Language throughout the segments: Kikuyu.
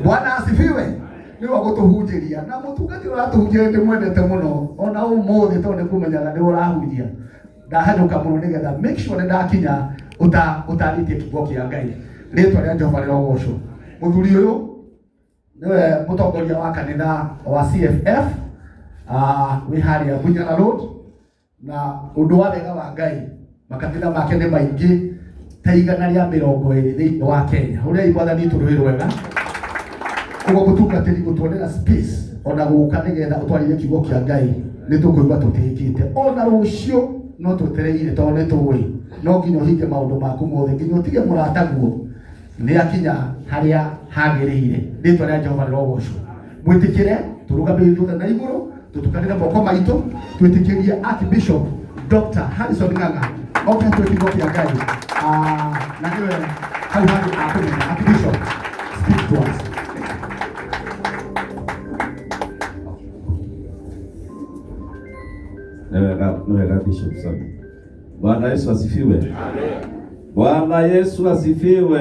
Bwana asifiwe. Nĩwe ũgũtũhunjĩria na mũtungati ũratũhunjĩria ndĩmwendete mũno ona ũmũthĩ tondũ nĩkũmenyaga nĩwe ũrahunjia. Ndahanyũka mũno nĩgetha make sure nĩ ndakinya ũtarĩtie kiugo kĩa Ngai. Rĩtwa rĩa Jehova rĩrogocwo. Mũthuri ũyũ nĩwe mũtongoria wa kanitha wa CFF, wĩ harĩa Bunyala Road, na ũndũ wa wega wa Ngai makanitha make nĩ maingĩ ta 120 thĩinĩ wa Kenya. Ũrĩa mwathani tũrũĩ rwega ũguo mũtungatĩri gũtuonera space ona gũka nĩgetha ũtwarire kiugo kĩa Ngai nĩ tũkũigua tũtĩkĩte. Ona rũciũ no twetereire tondũ nĩ tũĩ no nginya ũhinge maũndũ maku mothe nginya ũtige mũrataguo nĩ akinya harĩa hagĩrĩire. Rĩtwa rĩa Jehova rĩrogocwo. Mwĩtĩkĩre tũrũgamĩrĩre ithuothe na igũrũ tũtukanĩre moko maitũ twĩtĩkĩrie Archbishop Dr. Harrison Ng'ang'a oke atũhe kiugo kĩa Ngai. Na nĩwe hau handũ akũmenya. Archbishop, speak to us. Nĩ wega Bishop Sami. Bwana Yesu asifiwe. Bwana Yesu asifiwe.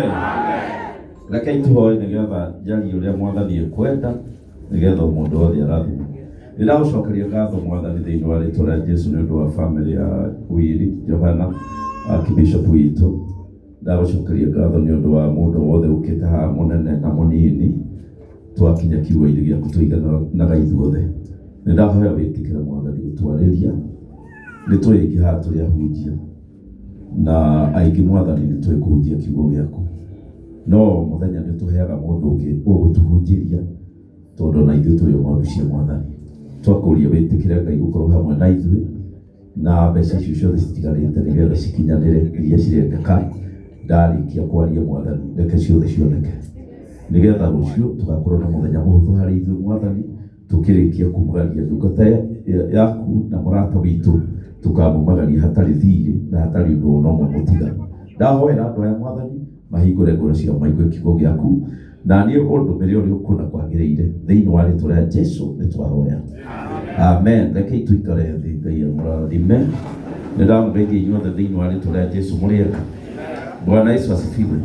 Rekei tũhoe nĩgetha njarie ũrĩa mwathani ekwenda nĩgetha mũndũ wothe arathimwo. Nĩndagũcokeria ngatho mwathani thĩinĩ wa rĩtwa rĩa Jesu nĩ ũndũ wa famĩlĩ ya Wiri Johana Archbishop witũ. Ndagũcokeria ngatho nĩ ũndũ wa mũndũ wothe ũkĩte haha mũnene na mũnini twakinya kiugo-inĩ gĩaku tũigananaga ithuothe. Nĩ ndahoya wĩtĩkĩre mwathani gũtwarĩria nĩ tũrĩ aingĩ haha tũrĩ ahunjia na aingĩ mwathani nĩ tũĩ kũhunjia kiugo gĩaku no mũthenya nĩ tũheaga mũndũ ũngĩ ũgũtũhunjĩria tondũ ona ithuĩ tũrĩ o ng'ondu cia mwathani. Twakũria wĩtĩkĩre Ngai gũkorwo hamwe na ithuĩ na mbeca icio ciothe citigarĩte nĩgetha cikinyanĩre iria cirendeka. Ndarĩkia kwaria mwathani reke ciothe cioneke nĩgetha rũciũ tũgakorwo na mũthenya mũhũthũ harĩ ithuĩ mwathani tukĩrĩkia kumagaria ndungata yaku na mũrata witũ tukamumagaria hatarĩ thirĩ na hatarĩ ũndũ ona ũmwe mũtiganu. Ndahoera andũ aya mwathani mahingũre ngoro ciao maigue kiugo gĩaku na niĩ ũndũmĩre ũrĩa ũkuona kwagĩrĩire thĩinĩ wa rĩtwa rĩa Jesu nĩ twahoya, amen. Rekei tũikare thĩ, Ngai amũrathime. Nĩ ndamũgeithia inyuothe thĩinĩ wa rĩtwa rĩa Jesu. Mũrĩ ega? Bwana Yesu asifiwe.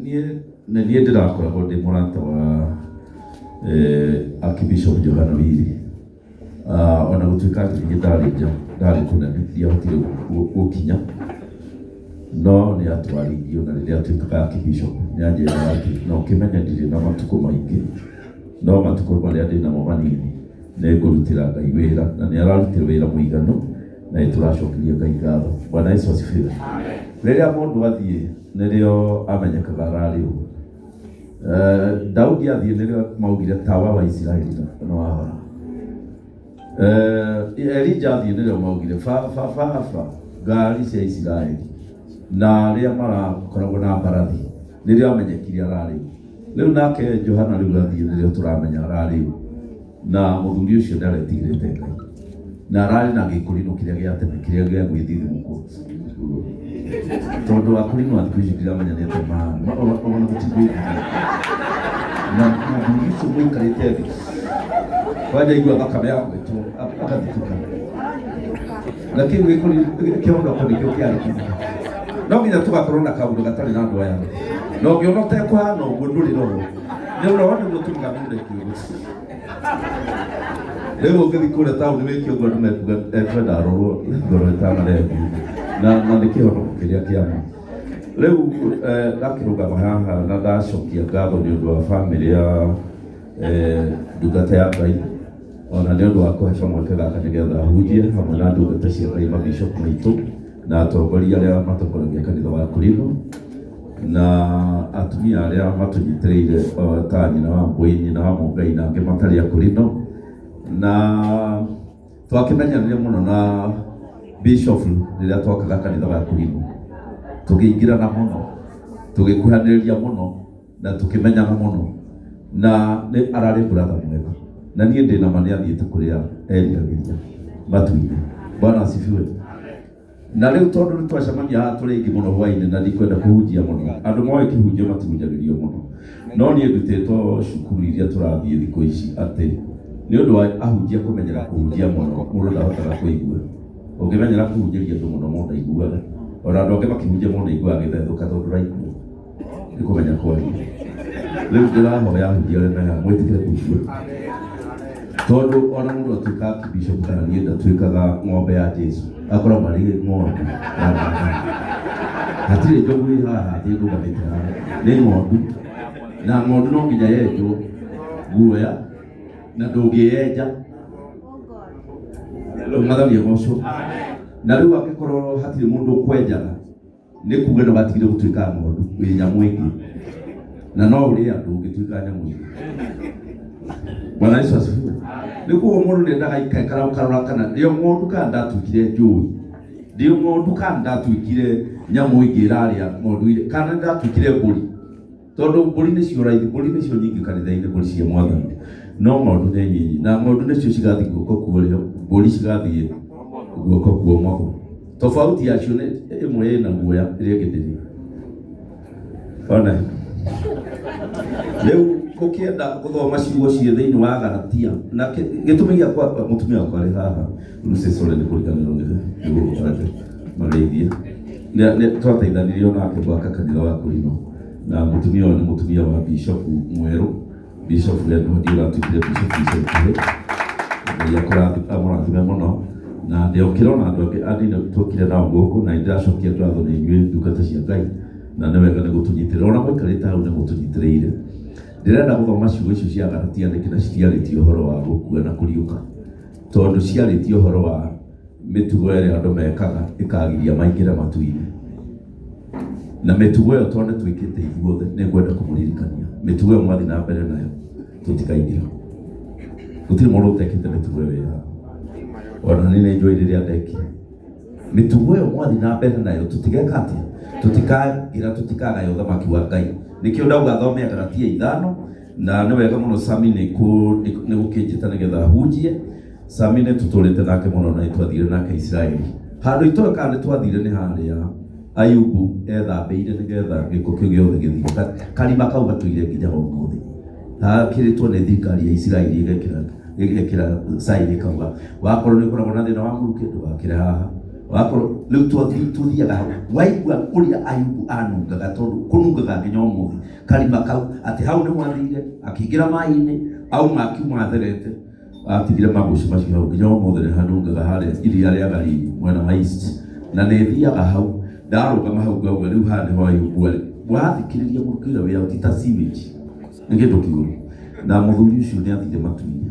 Niĩ nĩ niĩ ndĩrakoragwo ndĩ mũrata wa Archbishop Johana Wili. Ona gũtuĩka atĩ niĩ ndarĩ nja, ndarĩ kũnene, ndiahotire gũkinya, no nĩ atwarĩirio na rĩrĩa atuĩkaga Archbishop nĩ anjĩraga atĩ na ũkĩmenye ndirĩ na matukũ maingĩ, no matukũ marĩa ndĩ namo manini nĩ ngũrutĩra Ngai wĩra, na nĩ ararutire wĩra mũiganu na nĩ tũracokeria Ngai ngatho. Bwana Yesu asifiwe. Rĩrĩa mũndũ athiĩ nĩrĩo amenyekaga ararĩ ũ. Daudi athiĩ nĩrĩo maugire tawa wa Isiraeli nĩ wahora. Elija athiĩ nĩrĩo maugire baba baba ngari cia Isiraeli na arĩa marakoragwo na mbarathi nĩrĩo amenyekire ararĩ ũ. Rĩu nake Johana rĩu athiĩ nĩrĩo tũramenya ararĩ ũ. Na mũthuri ũcio ndaretigĩrĩte Ngai na ararĩ na gĩkũrinũ kĩrĩa gĩa tene kĩrĩa gĩa gwĩthithimũkwo tondũ akũrinũ a thikũ ici ndiramenya nĩ atĩa mahana ona gũtigwĩthithia na mũthuri ũcio mũikarĩte thĩ kwanja igua thakame ya gwĩtwo agathitũka na kĩu kĩhonoko nĩkĩo kĩarĩ kĩnene. No nginya tũgakorwo na kaũndũ gatarĩ na andũ aya na ũngĩona ũtekũhana ũguo ndũrĩ roho nĩ roho nĩguo tũmaga mũndũ kiugo. Rĩu ũngĩthiĩ kũrĩa taũni wĩke ũguo andũ mekuga ekwenda arorwo ngoro ĩtanarengi na nĩ kĩhonoko kĩrĩa kĩa ma. Rĩu ndakĩrũgama haha na ndacokia ngatho nĩ ũndũ wa bamĩrĩ ya ndungata ya Ngai ona nĩ ũndũ wa kũhe kamweke gaka nĩgetha hunjie hamwe na ndungata cia Ngai mabishop maitũ na atongoria arĩa matongoragia kanitha wa Kulino na atumia arĩa matũnyitĩrĩire ta nyina wa Mbũi, nyina wa Mũngai na angĩ matarĩ a Kulino na twakĩmenyanire mũno na bishop rĩrĩa twakaga kanitha wa Kulino tũkĩingĩrana mũno tũgĩkuhanĩrĩria mũno na tũkĩmenyana mũno na nĩ ararĩ brother mwega na niĩ ndĩ na ma nĩ athiĩte kũrĩa eriragĩria matu-inĩ. Bwana asifiwe. Na rĩu tondũ nĩ twacemania haha tũrĩ aingĩ mũno hwainĩ na ndikwenda kũhunjia mũno, andũ moĩ kĩhunjio matihunjagĩrio mũno, no niĩ ndutĩtwo cukuru iria tũrathiĩ thikũ ici atĩ nĩ ũndũ wa ahunjia kũmenyera kũhunjia mũno, mũndũ ndahotaga kũigua. Ũngĩmenyera kũhunjĩria andũ mũno mũndũ ndaiguaga, ona andũ angĩ makĩhunjia mũndũ aiguaga agĩthethũka tondũ ndũraigua. Nĩ kũmenya kwaria. Rĩu ndĩrahoya ahunjia arĩa me haha mwĩtĩkĩre kũigua. Tondũ ona mũndũ atuĩka archbishop kana niĩ ndatuĩkaga ng'ombe ya Jesu, akoragwo arĩ ng'ondu ya Mwathani. Hatirĩ njogu ĩ haha, hatirĩ ndũgamĩte haha, nĩ ng'ondu. Na ng'ondu no nginya yenjwo guoya na ndũngĩyenja. Mwathani agocwo. Na rĩu angĩkorwo hatirĩ mũndũ ũkwenjaga, nĩ kuga nĩ watigire gũtuĩka ng'ondu wĩ nyamũ ĩngĩ na no ũrĩe andũ ũngĩtuĩka nyamũ ĩngĩ. Bwana Yesu asifiwe. Nĩ koguo mũndũ nĩendaga ikaikara ũkarora kana ndĩo ng'ondu kana ndatuĩkire njũi, ndĩo ng'ondu kana ndatuĩkire nyamũ ĩngĩ ĩrarĩa ng'ondu iria, kana ndatuĩkire mbũri. Tondũ mbũri nĩcio raithi, mbũri nĩcio nyingĩ kanitha-inĩ, mbũri cia Mwathani, no ng'ondu nĩ nyinyi, na ng'ondu nĩcio cigathiĩ guoko kwa ũrĩo, mbũri cigathiĩ guoko kwa ũmotho. Tofauti yacio nĩ ĩmwe ĩna guoya, ĩrĩa ĩngĩ ndĩrĩ. Ona rĩu ũkĩenda gũthoma ciugo ciĩ thĩinĩ wa Galatia, na gĩtũmi gĩakwa mũtumia wakwa arĩ haha, Lucy sorry nĩ kũriganĩrwo nĩ marĩithie. Twateithanirie onake gwaka kanitha wa Kũrinũ, na mũtumia ũyũ nĩ mũtumia wa bishop mwerũ, Bishop Edward ũratuĩkire bishop ica ikuhĩ. Ngai amũrathime mũno. Na ndĩokire ona andũ angĩ a ndini twokire nao gũkũ, na nĩndĩracokia ngatho nĩ inyuĩ ndungata cia Ngai, na nĩ wega nĩ gũtũnyitĩrĩra. Ona mũikarĩte hau nĩ mũtũnyitĩrĩire. Ndĩrenda gũthoma ciugo icio cia Galatia nĩkĩ na citiarĩtie ũhoro wa gũkua na kũriũka, tondũ ciarĩtie ũhoro wa mĩtugo ĩrĩa andũ mekaga ĩkagiria maingĩre matu-inĩ. Na mĩtugo ĩyo tondũ nĩ twĩkĩte ithuothe, nĩ ngwenda kũmũririkania mĩtugo ĩyo mwathiĩ na mbere nayo tũtikaingĩra. Gũtirĩ mũndũ ũtekĩte mĩtugo ĩyo ĩ haha. Ona niĩ nĩ njũĩ rĩrĩa ndekire. Mĩtugo ĩyo mwathiĩ na mbere nayo tũtigeka atĩa? Tũtikaingĩra, tũtikagaya ũthamaki wa Ngai. Nĩkĩo ndauga thome Galatia 5, na nĩ wega mũno Sami nĩ gũkĩnjĩta nĩgetha hunjie. Sami nĩ tũtũrĩte nake mũno na nĩ twathire nake Isiraeli. Handũ itoĩ kana nĩ twathire nĩ harĩa Ayubu ethambĩire nĩgetha gĩko kĩu gĩothe gĩthiĩ. Karima kau gatũire nginya ũmũthĩ. Gakĩrĩtwo nĩ thirikari ya Isiraeli ĩgekĩra sign ĩkauga wakorwo nĩ ũkoragwo na thĩna wa mũrukĩ ndũgakĩre haha. Wakorwo rĩu tũthiaga hau waigua ũrĩa Ayubu anungaga, tondũ kũnungaga nginya ũmũthĩ. Karima kau atĩ hau nĩho athire akĩingĩra maĩ-inĩ auma akiuma atherete. Atigire maguci macio hau nginya ũmũthĩ nĩ hanungaga harĩa iria rĩa Galili mwena wa East, na nĩ thiaga hau ndarũgama hau ngauga rĩu haha nĩho Ayubu arĩ. Wathikĩrĩria mũrukĩ ũrĩa wĩ hau ti ta sewage, nĩ kĩndũ kĩũru. Na mũthuri ũcio nĩ athire matu-inĩ.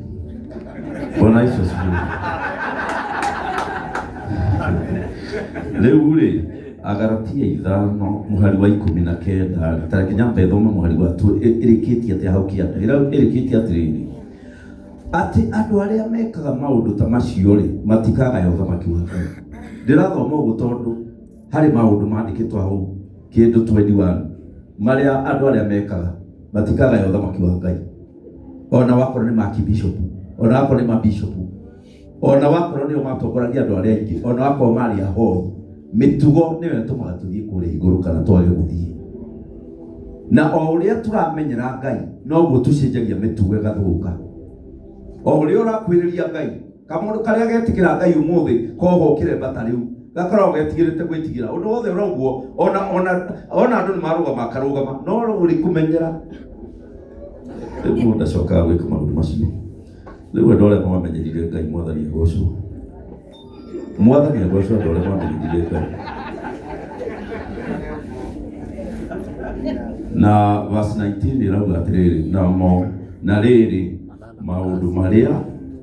Bwana Yesu asifiwe. Rĩu rĩ, Agalatia 5 mũhari wa 19 rĩ, ta reke nyambe thome mũhari wa ĩrĩkĩtie atĩa hau kĩanda, ĩrĩkĩtie atĩrĩrĩ, atĩ andũ arĩa mekaga maũndũ ta macio rĩ, matikagaya ũthamaki wa Ngai. Ndĩrathoma ũguo tondũ harĩ maũndũ mandĩkĩtwo hau kĩndũ 21 marĩa andũ arĩa mekaga matikagaya ũthamaki wa Ngai, ona wakorwo nĩ makibishopu, ona wakorwo nĩ mabishopu, ona wakorwo nĩo matongoragia andũ arĩa aingĩ, ona wakorwo marĩ ahoi. Mĩtugo nĩyo ĩtũmaga tũthiĩ kũrĩa igũrũ kana twage gũthiĩ. Na o ũrĩa tũramenyera Ngai noguo tũcenjagia mĩtugo ĩgathũka. O ũrĩa ũrakuhĩrĩria Ngai, kamũndũ karĩa getigĩra Ngai ũmũthĩ koho kĩremba ta rĩu gakoragwo getigĩrĩte gwĩtigĩra ũndũ wothe ũraugwo, ona andũ nĩ marũgama akarũgama, no ũrĩ kũmenyera rĩu mũndũ ndacokaga gwĩka maũndũ macio. Rĩu andũ arĩa mwamenyerire Ngai, Mwathani agocwo. Mwathani agocwo andũ arĩa mwamenyerire Ngai. Na verse 19 ĩrauga atĩrĩrĩ, namo na rĩrĩ maũndũ marĩa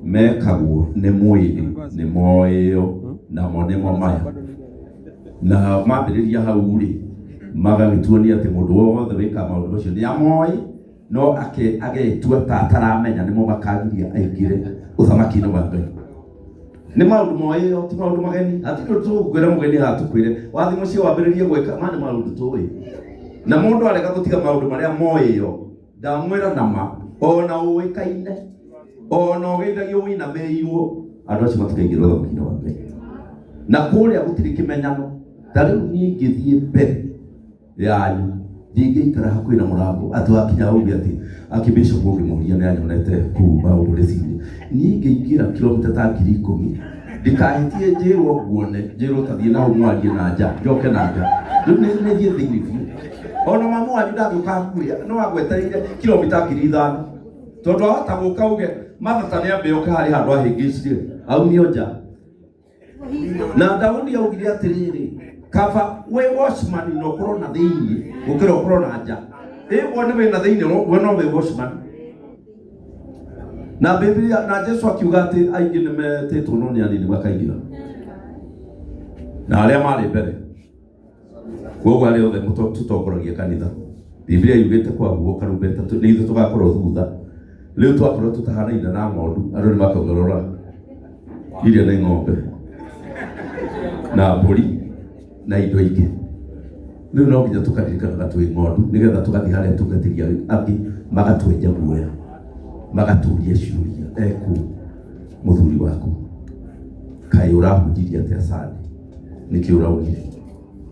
mekagwo nĩ mwĩrĩ nĩ moĩo, namo nĩmo maya. Na mambĩrĩria hau rĩ, magagĩtuonia atĩ mũndũ wothe wĩkaga maũndũ macio nĩ amoĩ, no ake agetua ta ataramenya, nĩmo makagiria aingĩre ũthamaki-inĩ wa Ngai. Nĩ maũndũ moĩo, ti maũndũ mageni. Hatirĩ ũndũ tũgũkwĩra mũgeni haha tũkwĩre wathiĩ mũciĩ wambĩrĩrie gwĩka, ma nĩ maũndũ tũĩ. Na mũndũ arega gũtiga maũndũ marĩa moĩo, ndamwĩra nama, ona ũĩkaine, ona ũgeithagio ũinamĩrĩirwo, andũ acio matikaingĩra ũthamaki-inĩ wa Ngai. Na kũrĩa gũtirĩ kĩmenyano. Ta rĩu niĩ ingĩthiĩ mbere yanyu ndingĩikara hakuhĩ na mũrango atĩ wakinya uge atĩ akibishop ũngĩmũria nĩ anyonete kũu maũndũ rĩcinĩ. Niĩ ingĩingĩra kilomita ta 10,000 ndikahĩtie njĩrwo nguone, njĩrwo tathiĩ na hau mwarie na nja, njoke na nja. Rĩu nĩ thiĩ thĩinĩ biũ. Ona mamu wanyu ndangĩũka hakuhĩ, no agwetereire kilomita 5,000. Tondũ ahota gũka uge Martha ta nĩambe oke harĩ handũ ahĩngĩcire aumio nja. Na Daudi augire atĩrĩrĩ, kaba wĩ watchman na ũkorwo na thĩiniĩ gũkĩra ũkorwo na nja. Ĩ wone wĩ na thĩiniĩ we no wĩ watchman. Na Biblia na Jesu akiuga atĩ aingĩ nĩ metĩtwo no nĩ anini makaingĩra. Na arĩa marĩ mbere koguo arĩa othe tũtongoragia kanitha Biblia yugĩte kwaguo karumbeta nĩ ithuĩ tũgakorwo thutha. Rĩu twakorwo tũtahanaine na ng'ondu andũ nĩ makongorora iria nĩ ng'ombe na mbũri na indo ingĩ. Rĩu no nginya tũkaririkanaga twĩ ng'ondu nĩgetha tũgathiĩ harĩa tungatĩri angĩ magatwenja guoya magatũria ciũria ekũ mũthuri waku kaĩ ũrahunjirie atĩa Sunday nĩkĩ ũraugire.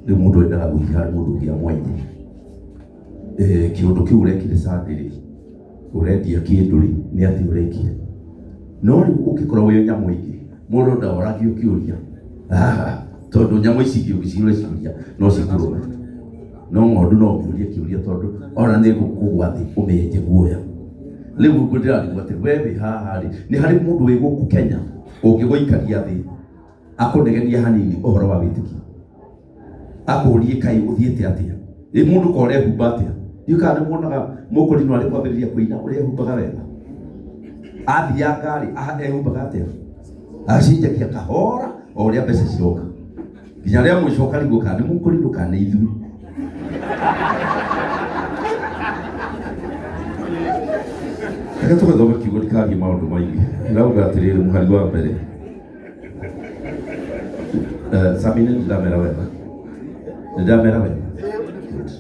Rĩu mũndũ endaga gũthiĩ harĩ mũndũ ũngĩ amwenje kĩũndũ kĩu ũrekire Sunday rĩ ũrendia kĩndũ rĩ nĩ atĩ ũrekire. No rĩu ũngĩkorwo wĩ nyamũ ĩngĩ mũndũ ndoragio kĩũria tondũ nyamũ ici ingĩ ũngĩciũria ciũria no cikũrũme. No ng'ondu no ũmĩũrie kĩũria tondũ ona nĩ ĩgũkũgwa thĩ ũmĩenje guoya. Rĩu ũguo ndĩrarigwo atĩ we wĩ haha rĩ nĩ harĩ mũndũ wĩ gũkũ Kenya ũngĩgũikaria thĩ akũnegenia hanini ũhoro wa wĩtĩkio akũrie kaĩ ũthiĩte atĩa ĩ mũndũ ko ũrehumba atĩa ndiũ kana nĩ muonaga mũkũrinũ arĩ kwambĩrĩria kũina ũrĩa ehumbaga wega athianga rĩ ehumbaga atĩa acenjagia kahora o ũrĩa mbeca ciroka nginya rĩa mũico ũkarigwo kana nĩ mũkũrinũ kana nĩ ithuĩ. Reke tũgĩthome kiugo ndikarie maũndũ maingĩ. Ndĩrauga atĩrĩrĩ mũhari wa mbere. Sabine nĩndamera wega. Nĩndamera wega. Good.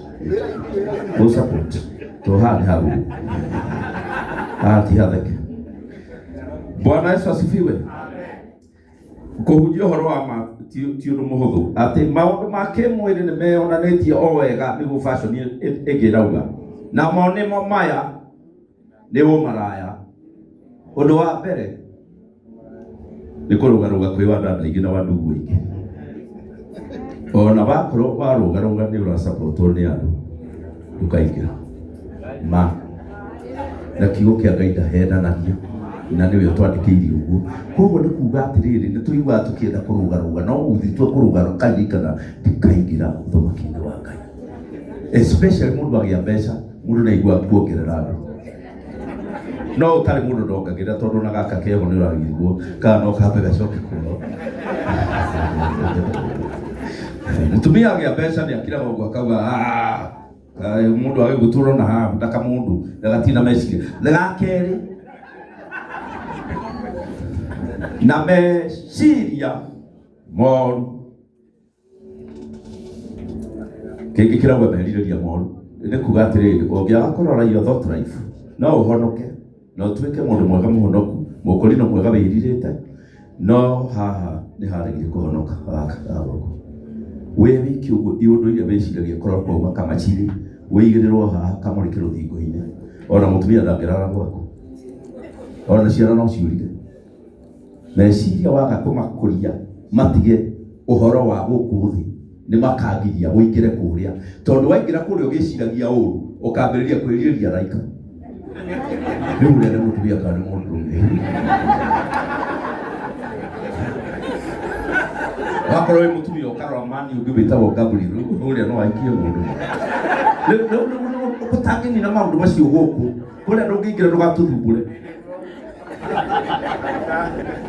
Full support. To haha nĩ harũrũ. Haha ti hatheke. Bwana Yesu asifiwe. Kũhunjia ũhoro wa ma ti ũndũ mũhũthũ. Atĩ maũndũ ma kĩmwĩrĩ nĩ meyonanĩtie o wega nĩguo fashion ĩngĩ ĩrauga. Namo nĩmo maya nĩ ũmaraya. Ũndũ wa mbere nĩ kũrũgarũga kwĩ wandanda aingĩ na wandugu aingĩ. Ona wakorwo warũgarũga nĩ ũracapotwo nĩ andũ ndũkaingĩra ma na kiugo kĩa Ngai ndahenanagia na nĩwe ũtwandĩkĩire ũguo. Koguo nĩ kuga atĩrĩrĩ nĩ tũiguaga tũkĩenda kũrũgarũga no ũgĩtua kũrũgarũga karirikana ndikaingĩra ũthamaki-inĩ wa Ngai. Especially mũndũ agĩa mbeca mũndũ nĩ aiguaga kuongerera andũ. No ũtarĩ mũndũ ndongagĩrĩra tondũ ona gaka keho nĩ ũragirwo kana no kambe gacoke kwao. Mũtumia agĩa mbeca nĩ akiraga ũguo akauga "Ah, kaĩ mũndũ agĩgũtũra ona haha ndaka mũndũ ndagatina meciria. Ga kerĩ na meciria moru kĩngĩ kĩrauga merirĩria moru nĩ kuga atĩrĩrĩ ũngĩaga kũrora your thought life no ũhonoke na ũtuĩke mũndũ mwega mũhonoku mũkũrino mwega wĩrirĩte no haha nĩ haregire kũhonoka gaka ga gũkũ wĩ wiki ũguo iũndũ iria wĩciragia korwo kwauma kamacini wĩigĩrĩrwo haha kamũrĩke rũthingo-inĩ ona mũtumia ndangĩrara gwaku ona ciana no ciũrire meciria waga kũmakũria matige ũhoro wa gũkũ thĩ nĩ makangiria ũingĩre kũrĩa tondũ waingĩra kũrĩa ũgĩciragia ũru ũkambĩrĩria kwĩrirĩria araika rĩu ũrĩa nĩ mũtumia kana nĩ mũndũrũme wakorwo wĩ mũtumia ũkarora mani ũngĩ wĩtagwo Gabriel ũrĩa no aikie mũndũ rĩu ũtangĩnina maũndũ macio gũkũ kũrĩa ndũngĩingĩra ndũgatũthumbũre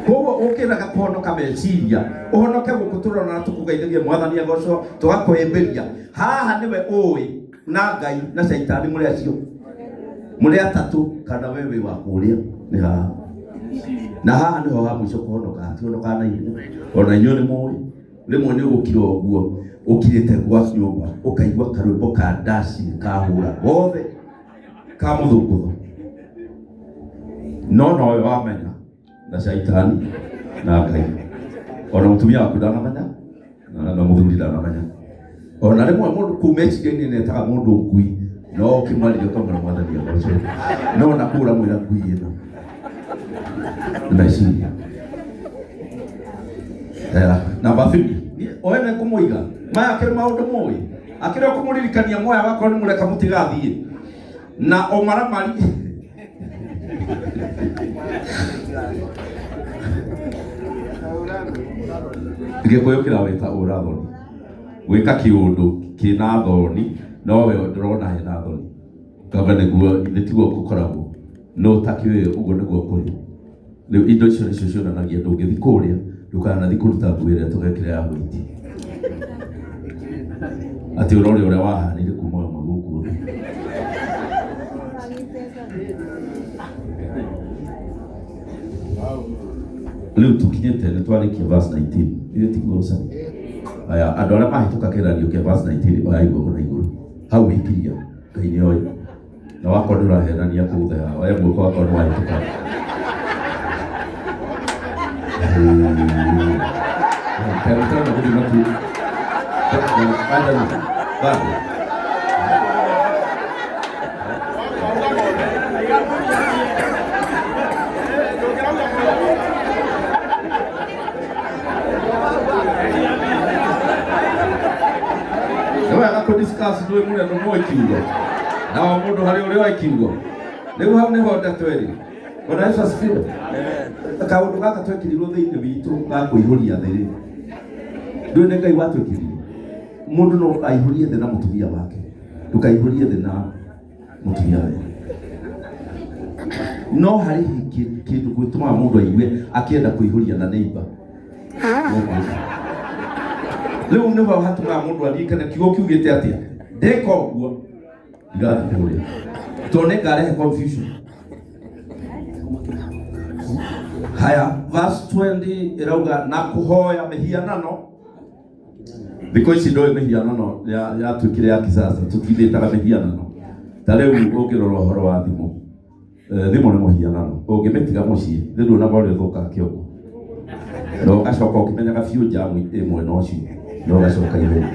koguo ũkĩraga kũhonoka meciria ũhonoke gũkũ tũrona tũkũgeithagia mwathani agocwo tũgakũhĩmbĩria haha nĩwe ũĩ na Ngai na caitani mũrĩ acio mũrĩ atatũ kana we wĩ wa kũrĩa nĩ haha na haha nĩho ha mũico kũhonoka hatihonokaga na ihenya ona inyuĩ nĩ mũĩ rĩmwe nĩ ũgũkira ũguo ũkirĩte gwa nyũmba ũkaigua karwĩmbo ka ndaci kahũra gothe ka mũthũngũtho no nowe wamenya na caitani na Ngai ona mũtumia waku ndanamenya na mũthuri ndanamenya ona rĩmwe mũndũ kuu meciria-inĩ nĩ etaga mũndũ ngui no ũkĩmwarĩria ũkamwĩra mwathani agocwo no ona kũu ũramwĩra ngui ĩno nĩ meciria. Namba 3 oe nĩ kũmũiga maya kĩrĩ maũndũ mũĩ. Akĩrĩ kũmũririkania moya wakorwo nĩ mũreka mũtigathiĩ na ũmaramari. Gĩkũyũ kĩrawĩta ũrathoni, gwĩka kĩũndũ kĩna thoni nowe ndũrona hena thoni, kanga nĩguo nĩ tiguo gũkoragwo, no ũtakĩũĩ ũguo nĩguo kũrĩ. Rĩu indo icio nĩcio cionanagia ndũngĩthiĩ kũrĩa, ndũkanathiĩ kũruta nguo ĩrĩa tũgekĩra ya white, atĩ ũrore ũrĩa wahanire kuma ũmwe gũkũ thĩ. Rĩu tũkinyĩte nĩ twarĩkia verse 19, ithuĩ tiguo ũcani. Aya, andũ arĩa mahĩtũka kĩgeranio kĩa verse 19, oyai guoko na igũrũ hau wĩkiria. Ngai nĩ oĩ na wakorwo nĩ ũrahenania kũu thĩ haha, oya guoko wakorwo nĩ wahĩtũka. Kaĩ ũtarenda gũthiĩ matu? Bado bado. Nĩ wega kũ discuss ndũĩ mũrĩa ndũmũĩ kiugo na o mũndũ harĩ ũrĩa oĩ kiugo. Rĩu hau nĩho ndeto ĩrĩ. Bwana Yesu asifiwe. Kaũndũ gaka twekĩrirwo thĩinĩ witũ ga kũihũria thĩ rĩ, ndũĩ nĩ Ngai watwĩkĩrire. Mũndũ no aihũrie thĩ na mũtumia wake, ndũkaihũrie thĩ na mũtumia wake. No harĩ kĩndũ gwĩtũmaga mũndũ aigue akĩenda kũihũria na neighbor. Rĩu nĩho hatũmaga mũndũ aririkane kiugo kiugĩte atĩa, ndeka ũguo ndigathiĩ kũrĩa tondũ nĩngarehe confusion. Haya, verse 20 ĩrauga na kũhoya mĩhianano. Thikũ ici ndũĩ mĩhianano yatuĩkire ya kisasa, tũtindĩtaga mĩhianano. Ta rĩu ũngĩrora ũhoro wa thimũ, thimũ nĩ mũhianano, ũngĩmĩtiga mũciĩ rĩu nduonaga ũrĩa ũthũkaga kĩongo, na ũgacoka ũkĩmenyaga biũ njamu ĩ mwena ũcio, na ũgacoka ihenya.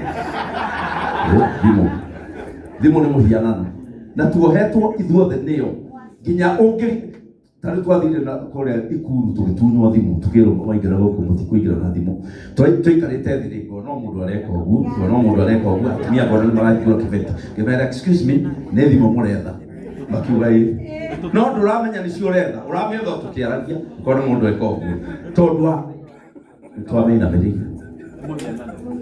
Thimũ nĩ mũhianano, na tuohetwo ithuothe nĩyo nginya ũngĩ. Ta rĩu twathire na kũrĩa Ikuru tũgĩtunywo thimũ, tũkĩrwo mwaingĩra gũkũ mũtikũingĩra na thimũ. Twaikarĩte thĩ rĩ, ngona o mũndũ areka ũguo, ngona o mũndũ areka ũguo, atumia ngona nĩ marahingũra kĩbeti. Ngĩmera excuse me, nĩ thimũ mũretha? Makiuga ĩĩ. No ndũramenya nĩcio ũretha, ũramĩetha o tũkĩaragia, ũkona mũndũ eka ũguo. Tondũ wa nĩtwamĩinamĩrĩire.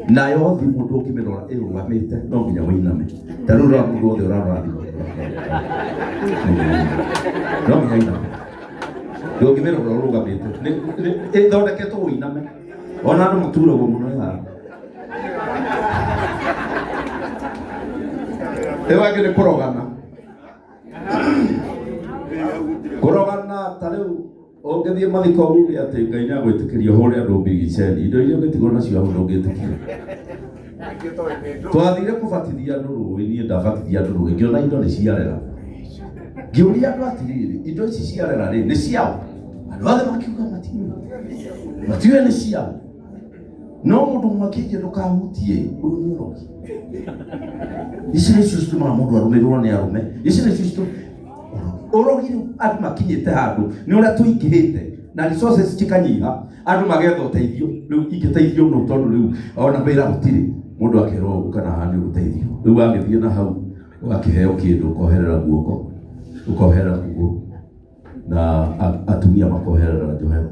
Nayo thimũ ndũngĩmĩrora ĩrũgamĩte, no nginya wĩiname. Ta rĩu rora mũndũ wothe ũrarora thimũ, no nginya iname. Ndũngĩmĩrora ũrũgamĩte, ĩthondeketwo wĩiname. Ona andũ maturagwo mũno ĩ haha. Ĩyo ĩngĩ nĩ kũrogana. Kũrogana ta rĩu ũngĩthiĩ mathiko uge atĩ Ngai nĩ agwĩtĩkĩria ũhũre andũ mbigiceni, indo iria ũngĩtigwo nacio hau ndũngĩtĩkia. Twathire kũbatithia andũ rũĩ, niĩ ndabatithia andũ rũĩ, ngĩona indo nĩ ciarera. Ngĩũria andũ atĩrĩrĩ, indo ici ciarera rĩ, nĩ ciao? Andũ othe makiuga matiũĩ, matiũĩ nĩ ciao. No mũndũ ũmwe akĩnjĩra ndũkahutie, ũyũ nĩ ũrogi. Ici nĩcio citũmaga mũndũ arũmĩrĩrwo nĩ arũme. Ici nĩcio citũmaga ũrogi. Rĩu andũ makinyĩte handũ nĩ ũrĩa tũingĩhĩte na resources cikanyiha, andũ magetha ũteithio. Rĩu ingĩteithio nũ? Tondũ rĩu ona wĩra gũtirĩ, mũndũ akerwo ũguo kana haha nĩ ũgũteithio. Rĩu wagĩthiĩ na hau ũgakĩheo kĩndũ, ũkoherera guoko, ũkoherera kũgũrũ, na atumia makoherera njohero.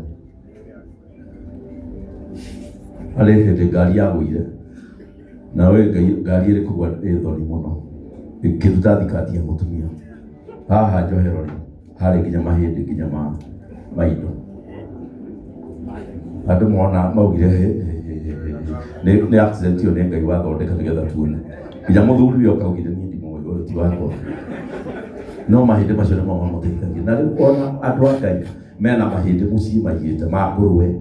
Harĩ hĩndĩ ngari yagũire, na we Ngai, ngari ĩrĩ kũgwa ĩ thoni mũno, ĩkĩruta thikati ya mũtumia haha njohero rĩ, harĩ nginya mahĩndĩ nginya ma indo. Andũ mona maugire hĩ, hĩ, hĩ, hĩ, hĩ, hĩ. Nĩ accident ĩyo nĩ Ngai wathondeka nĩgetha tuone. Nginya mũthuri ũyũ akaugire niĩ ndimũĩ, ũyũ ti wakwa. No mahĩndĩ macio nĩmo mamũteithagia. Na rĩu ona andũ a Ngai mena mahĩndĩ mũciĩ maigĩte ma ngũrwe,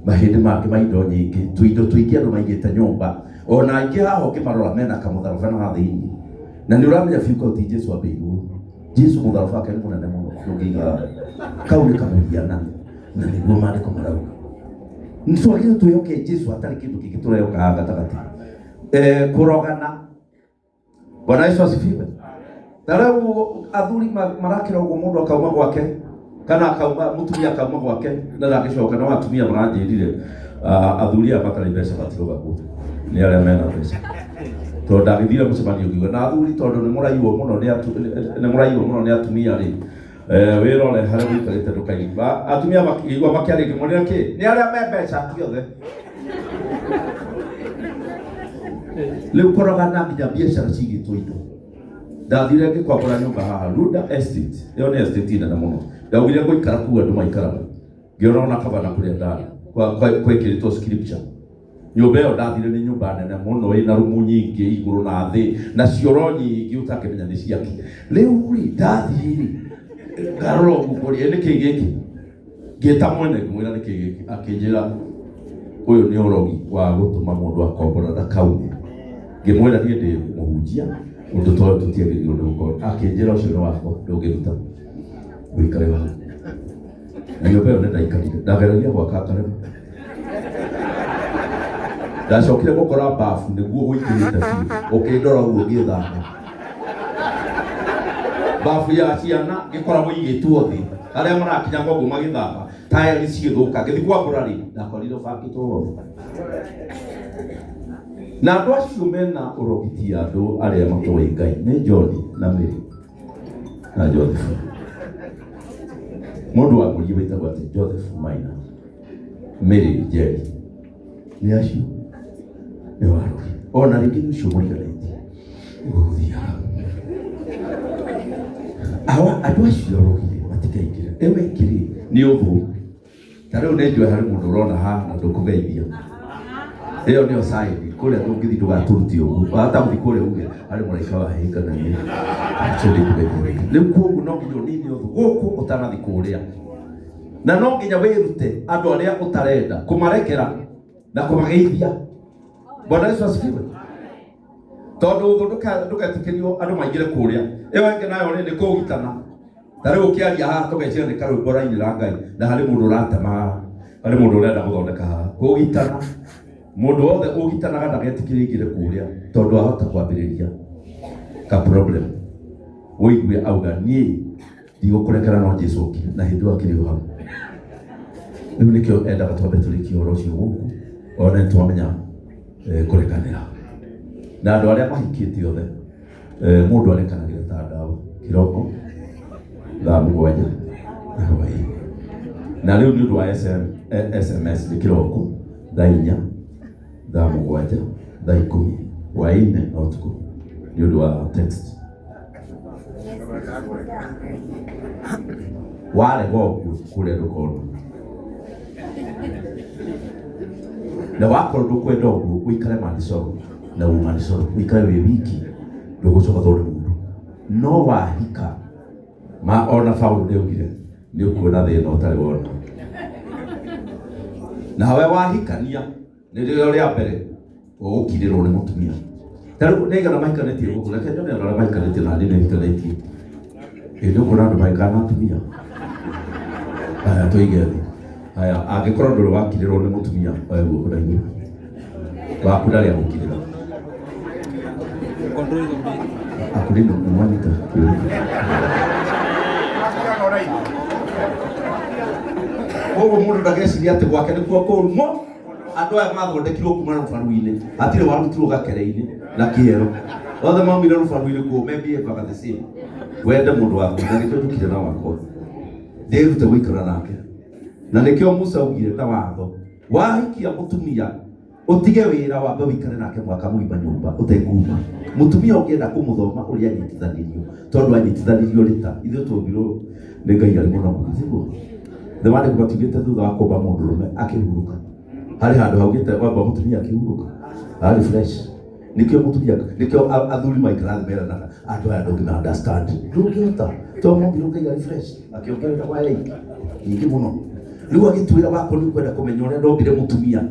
mahĩndĩ mangĩ ma indo nyingĩ, tũindo tũingĩ andũ maigĩte nyũmba. Ona aingĩ haha ũngĩmarora mena kamũtharaba na haha thĩinĩ. Na nĩ ũramenya biũ kau ti Jesu ambĩirwo. Jesu mũtharaba wake nĩ mũnene mũno ndũngĩiga haha. Kau nĩ kamũhianano na nĩguo maandĩko marauga. Nĩ twagĩrĩirwo twĩhoke Jesu hatarĩ kĩndũ kĩngĩ tũrehoka haha gatagatĩ. Kũrogana. Bwana Yesu asifiwe. Ta rĩu athuri marakĩra ũguo mũndũ akauma gwake kana akauma mũtumia akauma gwake na ndangĩcoka. No atumia maranjĩrire, athuri aya matarĩ mbeca matirogagwo nĩ arĩa mena mbeca. Tondũ ndagĩthire mũcemanio ngiuga na athuri tondũ nĩ mũraiywo mũno nĩ nĩ mũraiywo mũno nĩ atumia rĩ, wĩrore harĩa ũikarĩte ndũkaigua atumia makĩigua makĩaria ngĩmwĩrĩra kĩ nĩ arĩa me mbeca ti othe. Rĩu koragana nginya biacara cigĩtwo indo. Ndathire ngĩkombora nyũmba haha Runda Estate, ĩyo nĩ estate nene mũno. Ndaugire ngũikara kũu andũ maikaraga, ngĩona ona kaba na kũrĩa ndarĩ gwekĩrĩtwo scripture. Nyũmba ĩyo ndathire nĩ nyũmba nene mũno ĩna rumu nyingĩ igũrũ na thĩ na cioro nyingĩ ũtangĩmenya nĩ ciake. Rĩu rĩ ndathiĩ rĩ ngarora ũguo ngũria nĩkĩ gĩkĩ, ngĩta mwene ngĩmwĩra nĩkĩ gĩkĩ, akĩnjĩra ũyũ nĩ ũrogi wa gũtũma mũndũ akombora ndakaume. Ngĩmwĩra niĩ ndĩ mũhunjia ũndũ ta ũyũ tũtiagĩrĩirwo nĩ gũkorwo, akĩnjĩra ũcio nĩ wakwa ndũngĩruta ũikare hau. Na nyũmba ĩyo nĩ ndaikarire, ndageragia gwaka ngarema. Ndacokire gũkora bafu nĩguo gũingĩrĩte biũ, ũkĩndora ũguo ngĩthamba. Bafu ya ciana ngĩkora gũigĩtwo thĩ, arĩa marakinya ũguo magĩthamba, taĩri cigĩthũka, ngĩthiĩ kwambũra rĩ, ndakorire ũbangĩtwo wothe. Na andũ acio mena ũrogi ti andũ arĩa matoĩ Ngai, nĩ John na Mary na Joseph. Mũndũ wa mũriũ wĩtagwo atĩ Joseph Maina, Mary Njeri, nĩ acio nĩ warogi. Ona rĩngĩ nĩ ũcio mũriganĩtie ũguo gũthiaga. Awa andũ acio arogi matikaingĩre. Ĩyo ĩngĩ rĩ nĩ ũthũ. Ta rĩu nĩ njũĩ harĩ mũndũ ũrona haha na ndũkũgeithia. Ĩyo nĩyo sign kũrĩa ndũngĩthiĩ ndũgatũrutie ũguo. Wahota gũthiĩ kũrĩa uge harĩ mũraika wahĩnganania. Ũcio ndikũgeithia. Rĩu koguo no nginya ũnine ũthũ gũkũ ũtanathiĩ kũrĩa. Na no nginya wĩrute andũ arĩa ũtarenda kũmarekera na kũmageithia. Bwana Yesu asifiwe. Tondũ ũthũ ndũgetĩkĩrio andũ maingĩre kũrĩa. Ĩyo ĩngĩ nayo rĩ nĩ kũũgitana. Ta rĩu ũkĩaria haha tũgeciria nĩ karwĩmbo ũrainĩra Ngai na harĩ mũndũ ũratema haha, harĩ mũndũ ũrenda gũthondeka haha. Kũũgitana, mũndũ wothe ũgitanaga ndagetĩkĩrio aingĩre kũrĩa tondũ ahota kwambĩrĩria ka problem. Ũigue auga niĩ ndigũkũrekera no Jesu okire na hĩndĩ ĩyo akĩrĩ o hau. Rĩu nĩkĩo endaga twambe tũrĩkie ũhoro ũcio gũkũ one twamenya kũrekanĩra. Na andũ arĩa mahikĩte othe mũndũ arekanagĩra ta ndawa kĩroko thaa 7 na hwaĩ-inĩ. Na rĩu nĩ ũndũ wa SMS nĩ kĩroko thaa 4 thaa 7 thaa 10 hwaĩ-inĩ na ũtukũ nĩ ũndũ wa text. Warega ũguo kũrĩa ndũkona. Na wakorwo ndũkwenda ũguo ũikare manicoro na umanicoro ũikare wĩ wiki ndũgũcoka tondũ nĩ mũndũ. No wahika ma ona Paũlũ nĩaugire nĩ ũkuona thĩna ũtarĩ wona. Nawe wahikania nĩrĩo rĩa mbere ũgũkirĩrwo nĩ mũtumia. Ta rĩu nĩ aigana mahikanĩtie gũkũ, reke nyone andũ arĩa mahikanĩtie na niĩ nĩhikanĩtie. Ĩ nĩ ũkuona andũ mahikana na atumia. Haya tũige thĩ. Haya angĩkorwo ndũrĩ wakirĩrwo nĩ mũtumia oya guoko na igũrũ. Waku ndarĩ agũkirĩra. Akũrĩ nĩ mwanyita kĩũria. Koguo mũndũ ndageciria atĩ gwake nĩkuo kũru mo andũ aya mathondekirwo kuma rũbaru-inĩ hatirĩ warutirwo gakere-inĩ na kĩero othe maumire rũbaru-inĩ kuo me behavior the same. Wende mũndũ waku na nĩkĩo njũkire na wakwa ndĩrute gũikara nake na nĩkĩo Musa augire na watho wahikia mũtumia ũtige wĩra wambe ũikare nake mwaka mũgima nyũmba ũtekuma. Mũtumia ũngĩenda kũmũthoma ũrĩa anyitithanirio tondũ anyitithanirio rĩta ithuĩ twombirwo nĩ Ngai arĩ mũnogu tiguo? Nĩ wandĩko matiugĩte thutha wa kũmba mũndũrũme akĩhurũka harĩ handũ haugĩte wamba mũtumia akĩhurũka arĩ fresh. Nĩkĩo mũtumia nĩkĩo athuri maikara thĩ meranaga andũ aya ndũngĩma understand ndũngĩhota tondũ mombirwo Ngai arĩ fresh akĩongerera waya ingĩ nyingĩ mũno. Rĩu agĩtwĩra wakorwo nĩ ũkwenda kũmenya ũrĩa ndombire mũtumia